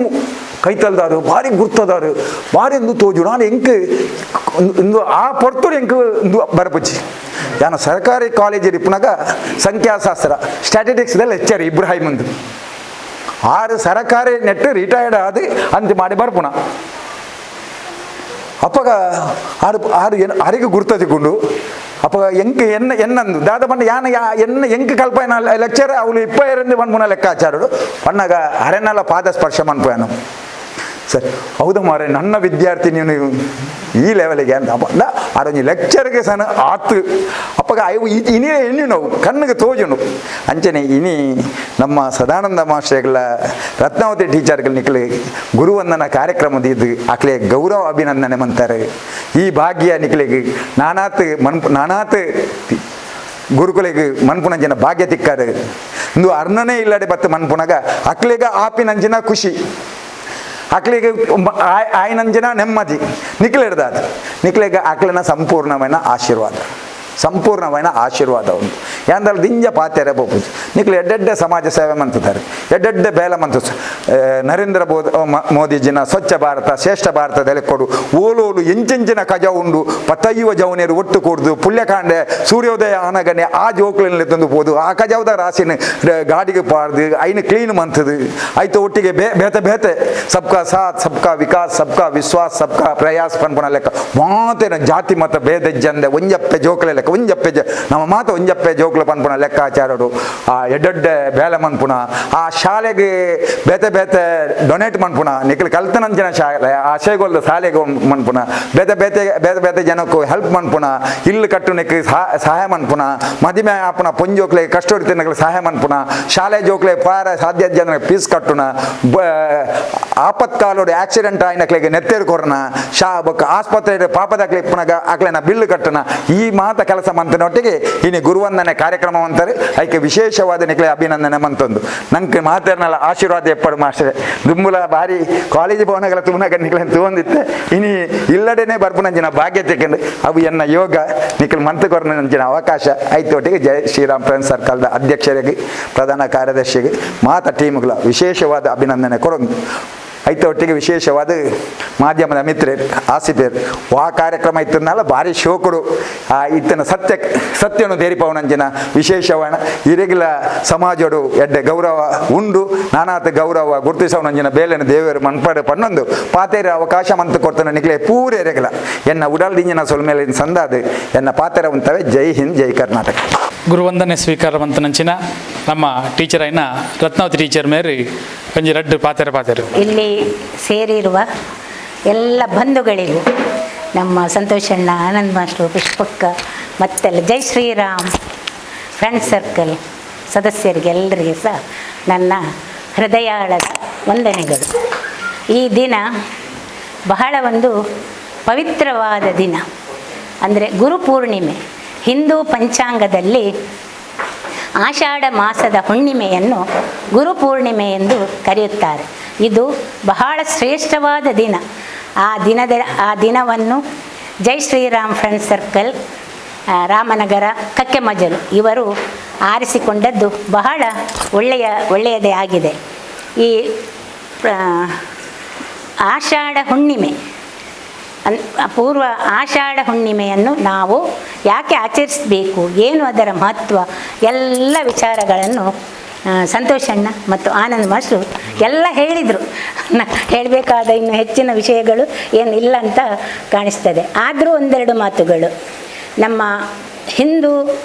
ಕೈತಲ್ದಾರು ಭಾರಿ ಗುರ್ತದಾರು ಭಾರಿ ಇಂದು ತೋಜು ನಾನು ಎಂಕ್ ಇಂದು ಆ ಪೊರ್ತುಡು ಎಂಕ್ ಇಂದು ಬರಪುಚ್ಚಿ ಯಾನ ಸರ್ಕಾರಿ ಕಾಲೇಜ್ ಇಪ್ಪನಾಗ ಸಂಖ್ಯಾಶಾಸ್ತ್ರ ಸ್ಟ್ಯಾಟಿಸ್ಟಿಕ್ಸ್ದ ಲೆಕ್ಚರ್ ಇಬ್ರಾಹಿಮ್ ಅಂದು ಆರು ಸರಕಾರಿ ನೆಟ್ಟು ರಿಟೈರ್ಡ್ ಆದ ಅಂತೆ ಮಾಡಿ ಬರ್ಪುಣ ಅಪ್ಪಗ ಆರು ಆರು ಎನ್ ಅರಿಗೆ ಗುರ್ತದಿಕೊಂಡು ಅಪ್ಪ ಎಂಕ್ ಎನ್ನ ಎನ್ನಂದು ದಾದ ಪಂಡ ಯಾನ ಯಾ ಎನ್ನ ಎಂಕ್ ಕಲ್ಪನ ಲೆಕ್ಚರ್ ಅವಳು ಇಪ್ಪ ಪನ್ಪುನ ಲೆಕ್ಕಾಚಾರಡು ಪಣ್ಣಾಗ ಅರೆನಲ್ಲ ಪಾದ ಸ್ಪರ್ಶ ಮನ್ಪುಯಾನು ಸರ್ ಹೌದು ಮಾರೆ ನನ್ನ ವಿದ್ಯಾರ್ಥಿ ನೀನು ಈ ಲೆವೆಲ್ಗೆ ಅಂತ ಅಪ್ಪ ಆರೊಂಜಿ ಲೆಕ್ಚರ್ಗೆ ಸನ ಆತು ಅಪ್ಪಗ ಅವು ಇನಿ ಎಣ್ಣು ನಾವು ಕಣ್ಣಿಗೆ ತೋಜುನು ಅಂಚನೆ ಇನಿ ನಮ್ಮ ಸದಾನಂದ ಮಾಸ್ಟರ್ಗಳ ರತ್ನಾವತಿ ಟೀಚರ್ಗಳ ನಿಕ್ಲು ಗುರುವಂದನ ಕಾರ್ಯಕ್ರಮದ ಇದು ಆಕ್ಲೆ ಗೌರವ ಅಭಿನಂದನೆ ಮಂತಾರೆ. ಈ ಭಾಗ್ಯ ನಿಕ್ಲಿಗೆ ನಾನಾತ್ ಮನ್ಪು ನಾನಾತ್ ಗುರುಕುಲಿಗೆ ಮನ್ಪುನಂಚಿನ ಭಾಗ್ಯ ತಿಕ್ಕಾರು ಇಂದು ಅರ್ಣನೇ ಇಲ್ಲಡೆ ಬತ್ತು ಮನ್ಪುನಗ ಅಕ್ಲಿಗ ಆಪಿನಂಚಿನ ಖುಷಿ ಅಕ್ಲಿಗೆ ಆಯ್ನಂಜಿನ ನೆಮ್ಮದಿ ನಿಕ್ಲಿಡ್ದಾದ ನಿಕ್ಲಿಗೆ ಅಕ್ಲಿನ ಸಂಪೂರ್ಣమైన ಆಶೀರ್ವಾದ ಸಂಪೂರ್ಣమైన ಆಶೀರ್ವಾದ ಉಂಟು. ಯಾಂದಲ್ ದಿಂಜ ಪಾತೆರೆ ಪೋಪುಜಿ ನಿಕ್ಲು ಎಡ್ಡೆಡ್ಡೆ ಸಮಾಜ ಸೇವೆ ಮಂತುತ್ತಾರೆ ಎಡ್ಡೆಡ್ಡೆ ಬೇಲೆ ಮಂತು ನರೇಂದ್ರ ಮೋದಿಜಿನ ಸ್ವಚ್ಛ ಭಾರತ ಶ್ರೇಷ್ಠ ಭಾರತದಲ್ಲಿ ಕೊಡು ಓಲೋಲು ಎಂಚೆಂಚಿನ ಕಜ ಉಂಡು ಪತ್ತೈವ ಜವನೇರು ಒಟ್ಟು ಕೊಡ್ದು ಪುಣ್ಯಕಾಂಡೆ ಸೂರ್ಯೋದಯ ಆನಗನೆ ಆ ಜೋಕ್ಲೆನಲ್ಲಿ ತಂದು ಪೋದು ಆ ಕಜಾವದ ರಾಸಿನ ಗಾಡಿಗೆ ಪಾರ್ದು ಐನು ಕ್ಲೀನ್ ಮಂತದು ಐತ ಒಟ್ಟಿಗೆ ಬೇತೆ ಬೇತೆ ಸಬ್ಕಾ ಸಾಥ್ ಸಬ್ಕಾ ವಿಕಾಸ್ ಸಬ್ಕಾ ವಿಶ್ವಾಸ್ ಸಬ್ಕಾ ಪ್ರಯಾಸ್ ಪನ್ಪುನ ಲೆಕ್ಕ ಮಾತೇನ ಜಾತಿ ಮತ ಭೇದ ಜಂದೆ ಒಂಜಪ್ಪೆ ಜೋಕ್ಲೆ ಲೆಕ್ಕ ಒಂಜಪ್ಪೆ ನಮ್ಮ ಮಾತು ಒಂಜಪ್ಪೆ ಜೋಕ್ಲ ಪನ್ಪುನ ಲೆಕ್ಕಾಚಾರಡು ಆ ಎಡ್ಡೆಡ್ಡೆ ಬೇಲೆ ಮನ್ಪುನ ಆ ಶಾಲೆಗೆ ಬೇತೆ ಬೇತೆ ಡೊನೇಟ್ ಮನ್ಪುನ ನಿಕ್ಲು ಕಲ್ತನಂಚಿನ ಶಾಲೆ ಆ ಶೇಗೋಲ್ದ ಶಾಲೆಗೆ ಮನ್ಪುನ ಬೇತೆ ಬೇತೆ ಬೇತೆ ಬೇತೆ ಜನಕ್ಕೂ ಹೆಲ್ಪ್ ಮನ್ಪುನ ಇಲ್ಲು ಕಟ್ಟುನಕ್ಕೆ ಸಹಾಯ ಮನ್ಪುನ ಮದಿಮೆ ಆಪುನ ಪೊಂಜೋಕ್ಲೆ ಕಷ್ಟ ತಿನ್ನಕ್ಲೆ ಸಹಾಯ ಮನ್ಪುನ ಶಾಲೆ ಜೋಕ್ಲೆ ಪಾರ ಸಾಧ್ಯ ಜನ ಫೀಸ್ ಕಟ್ಟುನ ಆಪತ್ಕಾಲೋಡು ಆಕ್ಸಿಡೆಂಟ್ ಆಯ್ನಕ್ಲೆಗೆ ನೆತ್ತೇರು ಕೊರ್ನ ಶಾ ಬೊಕ್ಕ ಆಸ್ಪತ್ರೆ ಪಾಪದಾಕ್ಲೆ ಇಪ್ಪುನಗ ಆಕ್ಲೆನ ಬಿಲ್ಲು ಕಟ್ಟುನ ಈ ಮಾತ ಕೆಲಸ ಮಂತನೊಟ್ಟಿಗೆ ಇನಿ ಗುರುವಂದನೆ ಕಾರ್ಯಕ್ರಮ ಅಂತಾರೆ ಐಕೆ ವಿಶೇಷವಾದ ನಿಕ್ಲೆ ಅಭಿನಂದನೆ ಮಂತೊಂದು ನಂಗೆ ಮಾತೇರ್ನಲ್ಲ ಆಶೀರ್ವಾದ ಎಪ್ಪಡು ಮಾಸ್ಟರೇ ದುಂಬುಲ ಭಾರಿ ಕಾಲೇಜ್ ಭವನಗಳ ತೂನಗ ನಿಕ್ಲೆನ್ ತೂವೊಂದಿತ್ತೆ ಇನಿ ಇಲ್ಲಡೆನೆ ಬರ್ಪುನಂಚಿನ ಭಾಗ್ಯ ತಿಕ್ಕಂಡು ಅವು ಎನ್ನ ಯೋಗ ನಿಖಲ್ ಮಂತ್ ಕೊರ್ನಂಚಿನ ಅವಕಾಶ ಐತೊಟ್ಟಿಗೆ ಜೈ ಶ್ರೀರಾಮ್ ಫ್ರೆಂಡ್ಸ್ ಸರ್ಕಲ್ದ ಅಧ್ಯಕ್ಷರಿಗೆ ಪ್ರಧಾನ ಕಾರ್ಯದರ್ಶಿಗೆ ಮಾತ ಟೀಮ್ಗಳ ವಿಶೇಷವಾದ ಅಭಿನಂದನೆ ಕೊರೊಂದು ಐತೊಟ್ಟಿಗೆ ವಿಶೇಷವಾದ ಮಾಧ್ಯಮದ ಮಿತ್ರರು ಆಸಿಪೇರು ವಾ ಕಾರ್ಯಕ್ರಮ ಇತ್ತನಾಲ ಭಾರಿ ಶೋಕುಡು ಆ ಇತ್ತನ ಸತ್ಯ ಸತ್ಯನು ದೇರಿಪವನಂಚಿನ ವಿಶೇಷವಾದ ಇರೆಗಿಲ ಸಮಾಜಡು ಎಡ್ಡೆ ಗೌರವ ಉಂಡು ನಾನಾತ ಗೌರವ ಗುರುತಿಸವನಂಚಿನ ಬೇಲೆನ ದೇವರು ಮನ್ಪಾಡು ಪನ್ನೊಂದು ಪಾತೆರ ಅವಕಾಶ ಮಂತು ಕೊಡ್ತಾನೆ ನಿಕ್ಲೆ ಪೂರ ಎರೆಗಲ ಎನ್ನ ಉಡಲ್ದಿಂಜಿನ ಸೊಲ್ಮೇಲೆ ಸಂದಾದು ಎನ್ನ ಪಾತೆರ ಉಂತವೆ. ಜೈ ಹಿಂದ್, ಜೈ ಕರ್ನಾಟಕ. ಗುರುವಂದನೆ ಸ್ವೀಕಾರ ಮಂತನಂಚಿನ ನಮ್ಮ ಟೀಚರ್ అయిన ರತ್ನಾವತಿ ಟೀಚರ್ ಮೇರಿ ಒಂಜಿ ರಡ್ಡು ಪಾತೆರ ಪಾತೆರು. ಇಲ್ಲಿ ಸೇರಿರುವ ಎಲ್ಲ ಬಂಧುಗಳಿಗೂ ನಮ್ಮ ಸಂತೋಷಣ್ಣ, ಆನಂದ್ ಮಾಸ್ಟ್ರು, ಪುಷ್ಪಕ್ಕ ಮತ್ತೆಲ್ಲ ಜೈ ಶ್ರೀರಾಮ್ ಫ್ರೆಂಡ್ ಸರ್ಕಲ್ ಸದಸ್ಯರಿಗೆ ಎಲ್ಲರಿಗೆ ಸಹ ನನ್ನ ಹೃದಯಾಳದ ವಂದನೆಗಳು. ಈ ದಿನ ಬಹಳ ಒಂದು ಪವಿತ್ರವಾದ ದಿನ, ಅಂದರೆ ಗುರುಪೂರ್ಣಿಮೆ. ಹಿಂದೂ ಪಂಚಾಂಗದಲ್ಲಿ ಆಷಾಢ ಮಾಸದ ಹುಣ್ಣಿಮೆಯನ್ನು ಗುರುಪೂರ್ಣಿಮೆ ಎಂದು ಕರೆಯುತ್ತಾರೆ. ಇದು ಬಹಳ ಶ್ರೇಷ್ಠವಾದ ದಿನ. ಆ ದಿನವನ್ನು ಜೈ ಶ್ರೀರಾಮ್ ಫ್ರೆಂಡ್ ಸರ್ಕಲ್ ರಾಮನಗರ ಕಕ್ಕೆಮಜಲು ಇವರು ಆರಿಸಿಕೊಂಡದ್ದು ಬಹಳ ಒಳ್ಳೆಯದೇ ಆಗಿದೆ. ಈ ಆಷಾಢ ಹುಣ್ಣಿಮೆ ಪೂರ್ವ ಆಷಾಢ ಹುಣ್ಣಿಮೆಯನ್ನು ನಾವು ಯಾಕೆ ಆಚರಿಸಬೇಕು, ಏನು ಅದರ ಮಹತ್ವ, ಎಲ್ಲ ವಿಚಾರಗಳನ್ನು ಸಂತೋಷಣ್ಣ ಮತ್ತು ಆನಂದ್ ಮಾಸ್ಟ್ರು ಎಲ್ಲ ಹೇಳಿದರು. ಹೇಳಬೇಕಾದ ಇನ್ನು ಹೆಚ್ಚಿನ ವಿಷಯಗಳು ಏನಿಲ್ಲ ಅಂತ ಕಾಣಿಸ್ತದೆ. ಆದರೂ ಒಂದೆರಡು ಮಾತುಗಳು. ನಮ್ಮ ಹಿಂದೂ,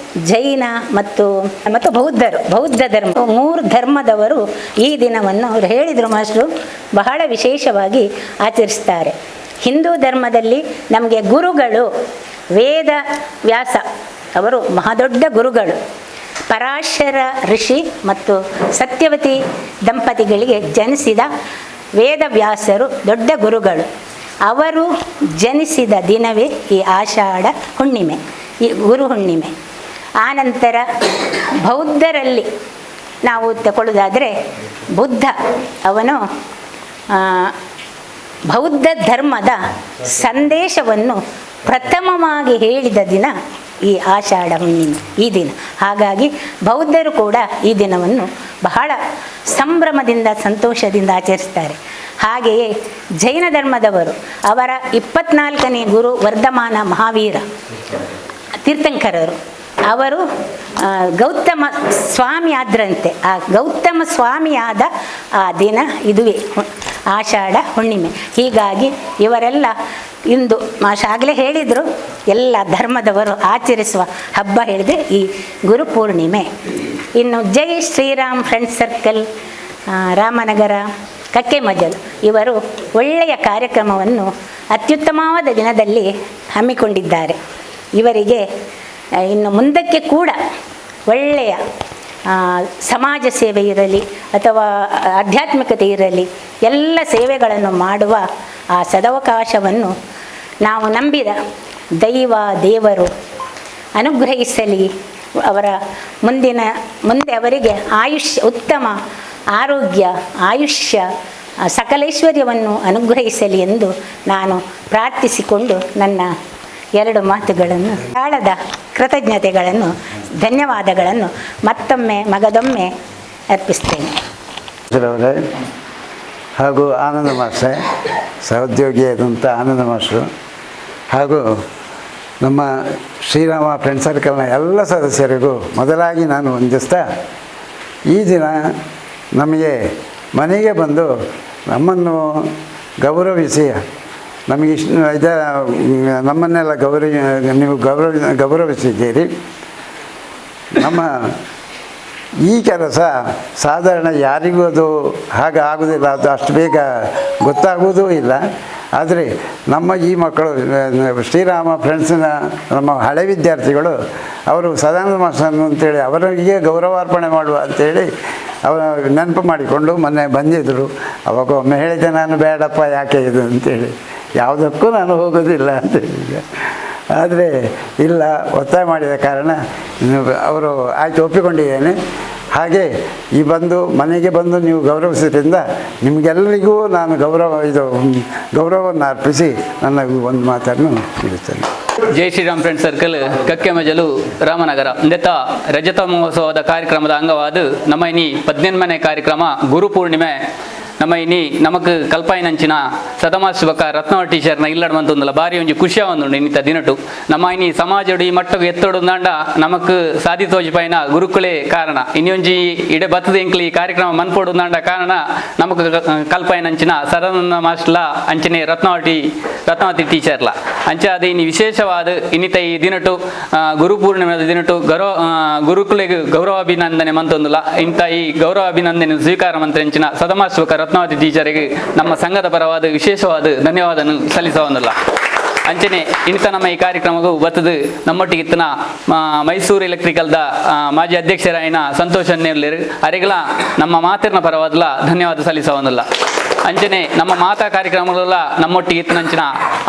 ಜೈನ ಮತ್ತು ಮತ್ತು ಬೌದ್ಧರು, ಬೌದ್ಧ ಧರ್ಮ, ಮೂರು ಧರ್ಮದವರು ಈ ದಿನವನ್ನು ಅವರು ಹೇಳಿದರು ಮಾಸ್ಟ್ರು ಬಹಳ ವಿಶೇಷವಾಗಿ ಆಚರಿಸ್ತಾರೆ. ಹಿಂದೂ ಧರ್ಮದಲ್ಲಿ ನಮಗೆ ಗುರುಗಳು ವೇದ ವ್ಯಾಸ ಅವರು ಮಹಾದೊಡ್ಡ ಗುರುಗಳು. ಪರಾಶರ ಋಷಿ ಮತ್ತು ಸತ್ಯವತಿ ದಂಪತಿಗಳಿಗೆ ಜನಿಸಿದ ವೇದವ್ಯಾಸರು ದೊಡ್ಡ ಗುರುಗಳು. ಅವರು ಜನಿಸಿದ ದಿನವೇ ಈ ಆಷಾಢ ಹುಣ್ಣಿಮೆ, ಈ ಗುರು ಹುಣ್ಣಿಮೆ. ಆನಂತರ ಬೌದ್ಧರಲ್ಲಿ ನಾವು ತಗೊಳ್ಳೋದಾದರೆ ಬುದ್ಧ ಅವನು ಬೌದ್ಧ ಧರ್ಮದ ಸಂದೇಶವನ್ನು ಪ್ರಥಮವಾಗಿ ಹೇಳಿದ ದಿನ ಈ ಆಷಾಢ ಹುಣ್ಣಿಮೆ, ಈ ದಿನ. ಹಾಗಾಗಿ ಬೌದ್ಧರು ಕೂಡ ಈ ದಿನವನ್ನು ಬಹಳ ಸಂಭ್ರಮದಿಂದ ಸಂತೋಷದಿಂದ ಆಚರಿಸ್ತಾರೆ. ಹಾಗೆಯೇ ಜೈನ ಧರ್ಮದವರು ಅವರ 24ನೇ ಗುರು ವರ್ಧಮಾನ ಮಹಾವೀರ ತೀರ್ಥಂಕರರು ಅವರು ಗೌತಮ ಸ್ವಾಮಿ ಆದ್ರಂತೆ. ಆ ಗೌತಮ ಸ್ವಾಮಿಯಾದ ಆ ದಿನ ಇದುವೇ ಆಷಾಢ ಹುಣ್ಣಿಮೆ. ಹೀಗಾಗಿ ಇವರೆಲ್ಲ ಇಂದು ಆಗಲೇ ಹೇಳಿದರು, ಎಲ್ಲ ಧರ್ಮದವರು ಆಚರಿಸುವ ಹಬ್ಬ ಹೇಳಿದರೆ ಈ ಗುರುಪೂರ್ಣಿಮೆ. ಇನ್ನು ಜೈ ಶ್ರೀರಾಮ್ ಫ್ರೆಂಡ್ಸ್ ಸರ್ಕಲ್ ರಾಮನಗರ ಕಕ್ಕೆಮಜಲು ಇವರು ಒಳ್ಳೆಯ ಕಾರ್ಯಕ್ರಮವನ್ನು ಅತ್ಯುತ್ತಮವಾದ ದಿನದಲ್ಲಿ ಹಮ್ಮಿಕೊಂಡಿದ್ದಾರೆ. ಇವರಿಗೆ ಇನ್ನು ಮುಂದಕ್ಕೆ ಕೂಡ ಒಳ್ಳೆಯ ಸಮಾಜ ಸೇವೆ ಇರಲಿ ಅಥವಾ ಆಧ್ಯಾತ್ಮಿಕತೆ ಇರಲಿ, ಎಲ್ಲ ಸೇವೆಗಳನ್ನು ಮಾಡುವ ಆ ಸದವಕಾಶವನ್ನು ನಾವು ನಂಬಿದ ದೈವ ದೇವರು ಅನುಗ್ರಹಿಸಲಿ. ಅವರ ಮುಂದೆ ಅವರಿಗೆ ಆಯುಷ್ಯ, ಉತ್ತಮ ಆರೋಗ್ಯ, ಆಯುಷ್ಯ, ಸಕಲೈಶ್ವರ್ಯವನ್ನು ಅನುಗ್ರಹಿಸಲಿ ಎಂದು ನಾನು ಪ್ರಾರ್ಥಿಸಿಕೊಂಡು ನನ್ನ ಎರಡು ಮಾತುಗಳನ್ನು, ಆಳದ ಕೃತಜ್ಞತೆಗಳನ್ನು, ಧನ್ಯವಾದಗಳನ್ನು ಮತ್ತೊಮ್ಮೆ ಮಗದೊಮ್ಮೆ ಅರ್ಪಿಸ್ತೇನೆ. ಹಾಗೂ ಆನಂದ ಮಾಸ್ಟ್ರೆ, ಸಹೋದ್ಯೋಗಿಯಾದಂಥ ಆನಂದ ಮಾಸ್ಟ್ರು, ಹಾಗೂ ನಮ್ಮ ಶ್ರೀರಾಮ ಫ್ರೆಂಡ್ ಸರ್ಕಲ್ನ ಎಲ್ಲ ಸದಸ್ಯರಿಗೂ ಮೊದಲಾಗಿ ನಾನು ವಂದಿಸ್ತಾ, ಈ ದಿನ ನಮಗೆ ಮನೆಗೆ ಬಂದು ನಮ್ಮನ್ನು ಗೌರವಿಸಿ ನಮಗೆ ಇದ ನಮ್ಮನ್ನೆಲ್ಲ ನೀವು ಗೌರವಿಸಿದ್ದೀರಿ. ನಮ್ಮ ಈ ಕೆಲಸ ಸಾಧಾರಣ ಯಾರಿಗೂ ಅದು ಹಾಗೆ ಆಗೋದಿಲ್ಲ, ಅದು ಅಷ್ಟು ಬೇಗ ಗೊತ್ತಾಗುವುದೂ ಇಲ್ಲ. ಆದರೆ ನಮ್ಮ ಈ ಮಕ್ಕಳು ಶ್ರೀರಾಮ ಫ್ರೆಂಡ್ಸಿನ ನಮ್ಮ ಹಳೆ ವಿದ್ಯಾರ್ಥಿಗಳು ಅವರು ಸದಾನಂದ ಮಾಸ್ಟರ್ ಅಂತೇಳಿ ಅವರಿಗೆ ಗೌರವಾರ್ಪಣೆ ಮಾಡುವ ಅಂಥೇಳಿ ಅವರ ನೆನಪು ಮಾಡಿಕೊಂಡು ಮೊನ್ನೆ ಬಂದಿದ್ದರು. ಅವಾಗ ಒಮ್ಮೆ ಹೇಳಿದ್ದೆ ನಾನು, ಬೇಡಪ್ಪ ಯಾಕೆ ಇದು ಅಂತೇಳಿ, ಯಾವುದಕ್ಕೂ ನಾನು ಹೋಗೋದಿಲ್ಲ ಅಂತ ಹೇಳಿದ್ದೆ. ಆದರೆ ಇಲ್ಲ, ಒತ್ತಾಯ ಮಾಡಿದ ಕಾರಣ ಅವರು ಆಯಿತು ಒಪ್ಪಿಕೊಂಡಿದ್ದೇನೆ. ಹಾಗೆ ಈ ಬಂದು ಮನೆಗೆ ಬಂದು ನೀವು ಗೌರವಿಸಿದ್ರಿಂದ ನಿಮಗೆಲ್ಲರಿಗೂ ನಾನು ಗೌರವ ಇದು ಗೌರವವನ್ನು ಅರ್ಪಿಸಿ ನನ್ನ ಒಂದು ಮಾತನ್ನು ನೀಡುತ್ತೇನೆ. ಜೈ ಶ್ರೀರಾಮ್ ಫ್ರೆಂಡ್ ಸರ್ಕಲ್, ಕಕ್ಕೆಮಜಲು, ರಾಮನಗರ. ಇಂದೆತ್ತ ರಜತ ಮಹೋತ್ಸವದ ಕಾರ್ಯಕ್ರಮದ ಅಂಗವಾದ ನಮ್ಮ ಇನಿ 18ನೇ ಕಾರ್ಯಕ್ರಮ ಗುರುಪೂರ್ಣಿಮೆ. ನಮ್ಮ ಇನಿ ನಮಕ್ ಕಲ್ಪಾಯಿನಂಚಿನ ಸದಮಾಶ್ ಬೊಕ್ಕ ರತ್ನವ ಟೀಚರ್ನ ಇಲ್ಲಡ್ ಮಂತೊಂದುಲ್ಲ. ಬಾರಿ ಒಂಜಿ ಖುಷಿಯ ಒಂದುಂಡು. ಇನ್ನಿತ ದಿನಟು ನಮ್ಮ ಇನಿ ಸಮಾಜಡು ಈ ಮಟ್ಟಗ್ ಎತ್ತೊಡು ದಾಂಡ ನಮಕ್ ಸಾಧಿತೋಜಿಪಾಯಿನ ಗುರುಕುಲೇ ಕಾರಣ. ಇನಿ ಒಂಜಿ ಇಡೆ ಬತ್ತದ ಎಂಕ್ಲಿ ಈ ಕಾರ್ಯಕ್ರಮ ಮನ್ಪೊಡು ದಾಂಡ ಕಾರಣ ನಮಕ್ ಕಲ್ಪಾಯಿನಂಚಿನ ಸದಾನಂದ ಮಾಸ್ಟ್ಲ ಅಂಚನೆ ರತ್ನಾವತಿ ಟೀಚರ್ಲ. ಅಂಚ ಅದು ಇನಿ ವಿಶೇಷವಾದ ಇನ್ನಿತ ಈ ದಿನಟು, ಗುರುಪೂರ್ಣಿಮೆದ ದಿನಟು ಗೌರವ ಗುರುಕುಲಿಗೆ ಗೌರವಾಭಿನಂದನೆ ಮಂತೊಂದುಲ್ಲ. ಇಂಥ ಈ ಗೌರವಾಭಿನಂದನೆ ಸ್ವೀಕಾರ ಮಂತ್ರಂಚಿನ ಸದಮಾಶ್ ಬೊಕ್ಕ ರತ್ನಾವತಿ ಟೀಚರಿಗೆ ನಮ್ಮ ಸಂಘದ ಪರವಾದ ವಿಶೇಷವಾದ ಧನ್ಯವಾದ ಸಲ್ಲಿಸವಂದಿಲ್ಲ. ಅಂಚನೆ ಇನ್ನಿತ ನಮ್ಮ ಈ ಕಾರ್ಯಕ್ರಮವು ಬತ್ತದು ನಮ್ಮೊಟ್ಟಿಗೆ ಇತ್ತಿನ ಮೈಸೂರು ಎಲೆಕ್ಟ್ರಿಕಲ್ದ ಮಾಜಿ ಅಧ್ಯಕ್ಷರಾಯಿನ ಸಂತೋಷ್ ಅನ್ನೇರ್ಲೇರು, ಅರೆಗಳ ನಮ್ಮ ಮಾತಿನ ಪರವಾದಲ ಧನ್ಯವಾದ ಸಲ್ಲಿಸವಂದಿಲ್ಲ. ಅಂಚನೆ ನಮ್ಮ ಮಾತಾ ಕಾರ್ಯಕ್ರಮಗಳೆಲ್ಲ ನಮ್ಮೊಟ್ಟಿಗೆ ಇತ್ತಿನಂಚಿನ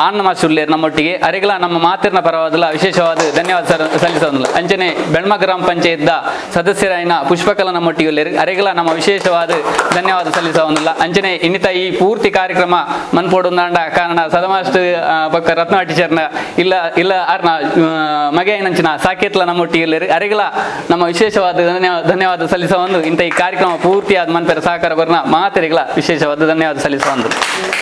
ಆನ್ನ ಮಾಸುಲ್ಲೇರು ನಮ್ಮೊಟ್ಟಿಗೆ, ಅರೆಗಳ ನಮ್ಮ ಮಾತಿನ ಪರವಾದಲ ವಿಶೇಷವಾದ ಧನ್ಯವಾದ ಸಲ್ಲಿಸವಂದಿಲ್ಲ. ಅಂಚನೆ ಬೆಳ್ಮ ಗ್ರಾಮ ಪಂಚಾಯತ್ದ ಸದಸ್ಯರಾಯಿನ ಪುಷ್ಪಕಲ ನಮ್ಮೊಟ್ಟಿಗೆ ಉಲ್ಲೇರು, ಅರೆಗಳ ನಮ್ಮ ವಿಶೇಷವಾದ ಧನ್ಯವಾದ ಸಲ್ಲಿಸವಂದಿಲ್ಲ. ಅಂಚನೆ ಇನ್ನಿತ ಈ ಪೂರ್ತಿ ಕಾರ್ಯಕ್ರಮ ಮನ್ಪೋಡುಂದಾಂಡ ಕಾರಣ ಸದಮಾಸ್ಟ್ ಬೊಕ್ಕ ರತ್ನ ಟೀಚರ್ನ ಇಲ್ಲ ಇಲ್ಲ ಆರ್ನ ಮಗೆಯನಂಚಿನ ಸಾಕೇತ್ಲ ನಮ್ಮೊಟ್ಟಿಗೆ ಉಲ್ಲೇರು, ಅರೆಗಳ ನಮ್ಮ ವಿಶೇಷವಾದ ಧನ್ಯವಾದ ಸಲ್ಲಿಸವಂದು. ಇಂಥ ಈ ಕಾರ್ಯಕ್ರಮ ಪೂರ್ತಿಯಾದ ಮನ್ಪೆರ ಸಹಕಾರ ಕೊರ್ನ ಮಾತೆರೆಗಳ ವಿಶೇಷವಾದ ಧನ್ಯವಾದ ಸಲ್ಲಿಸವಂದು.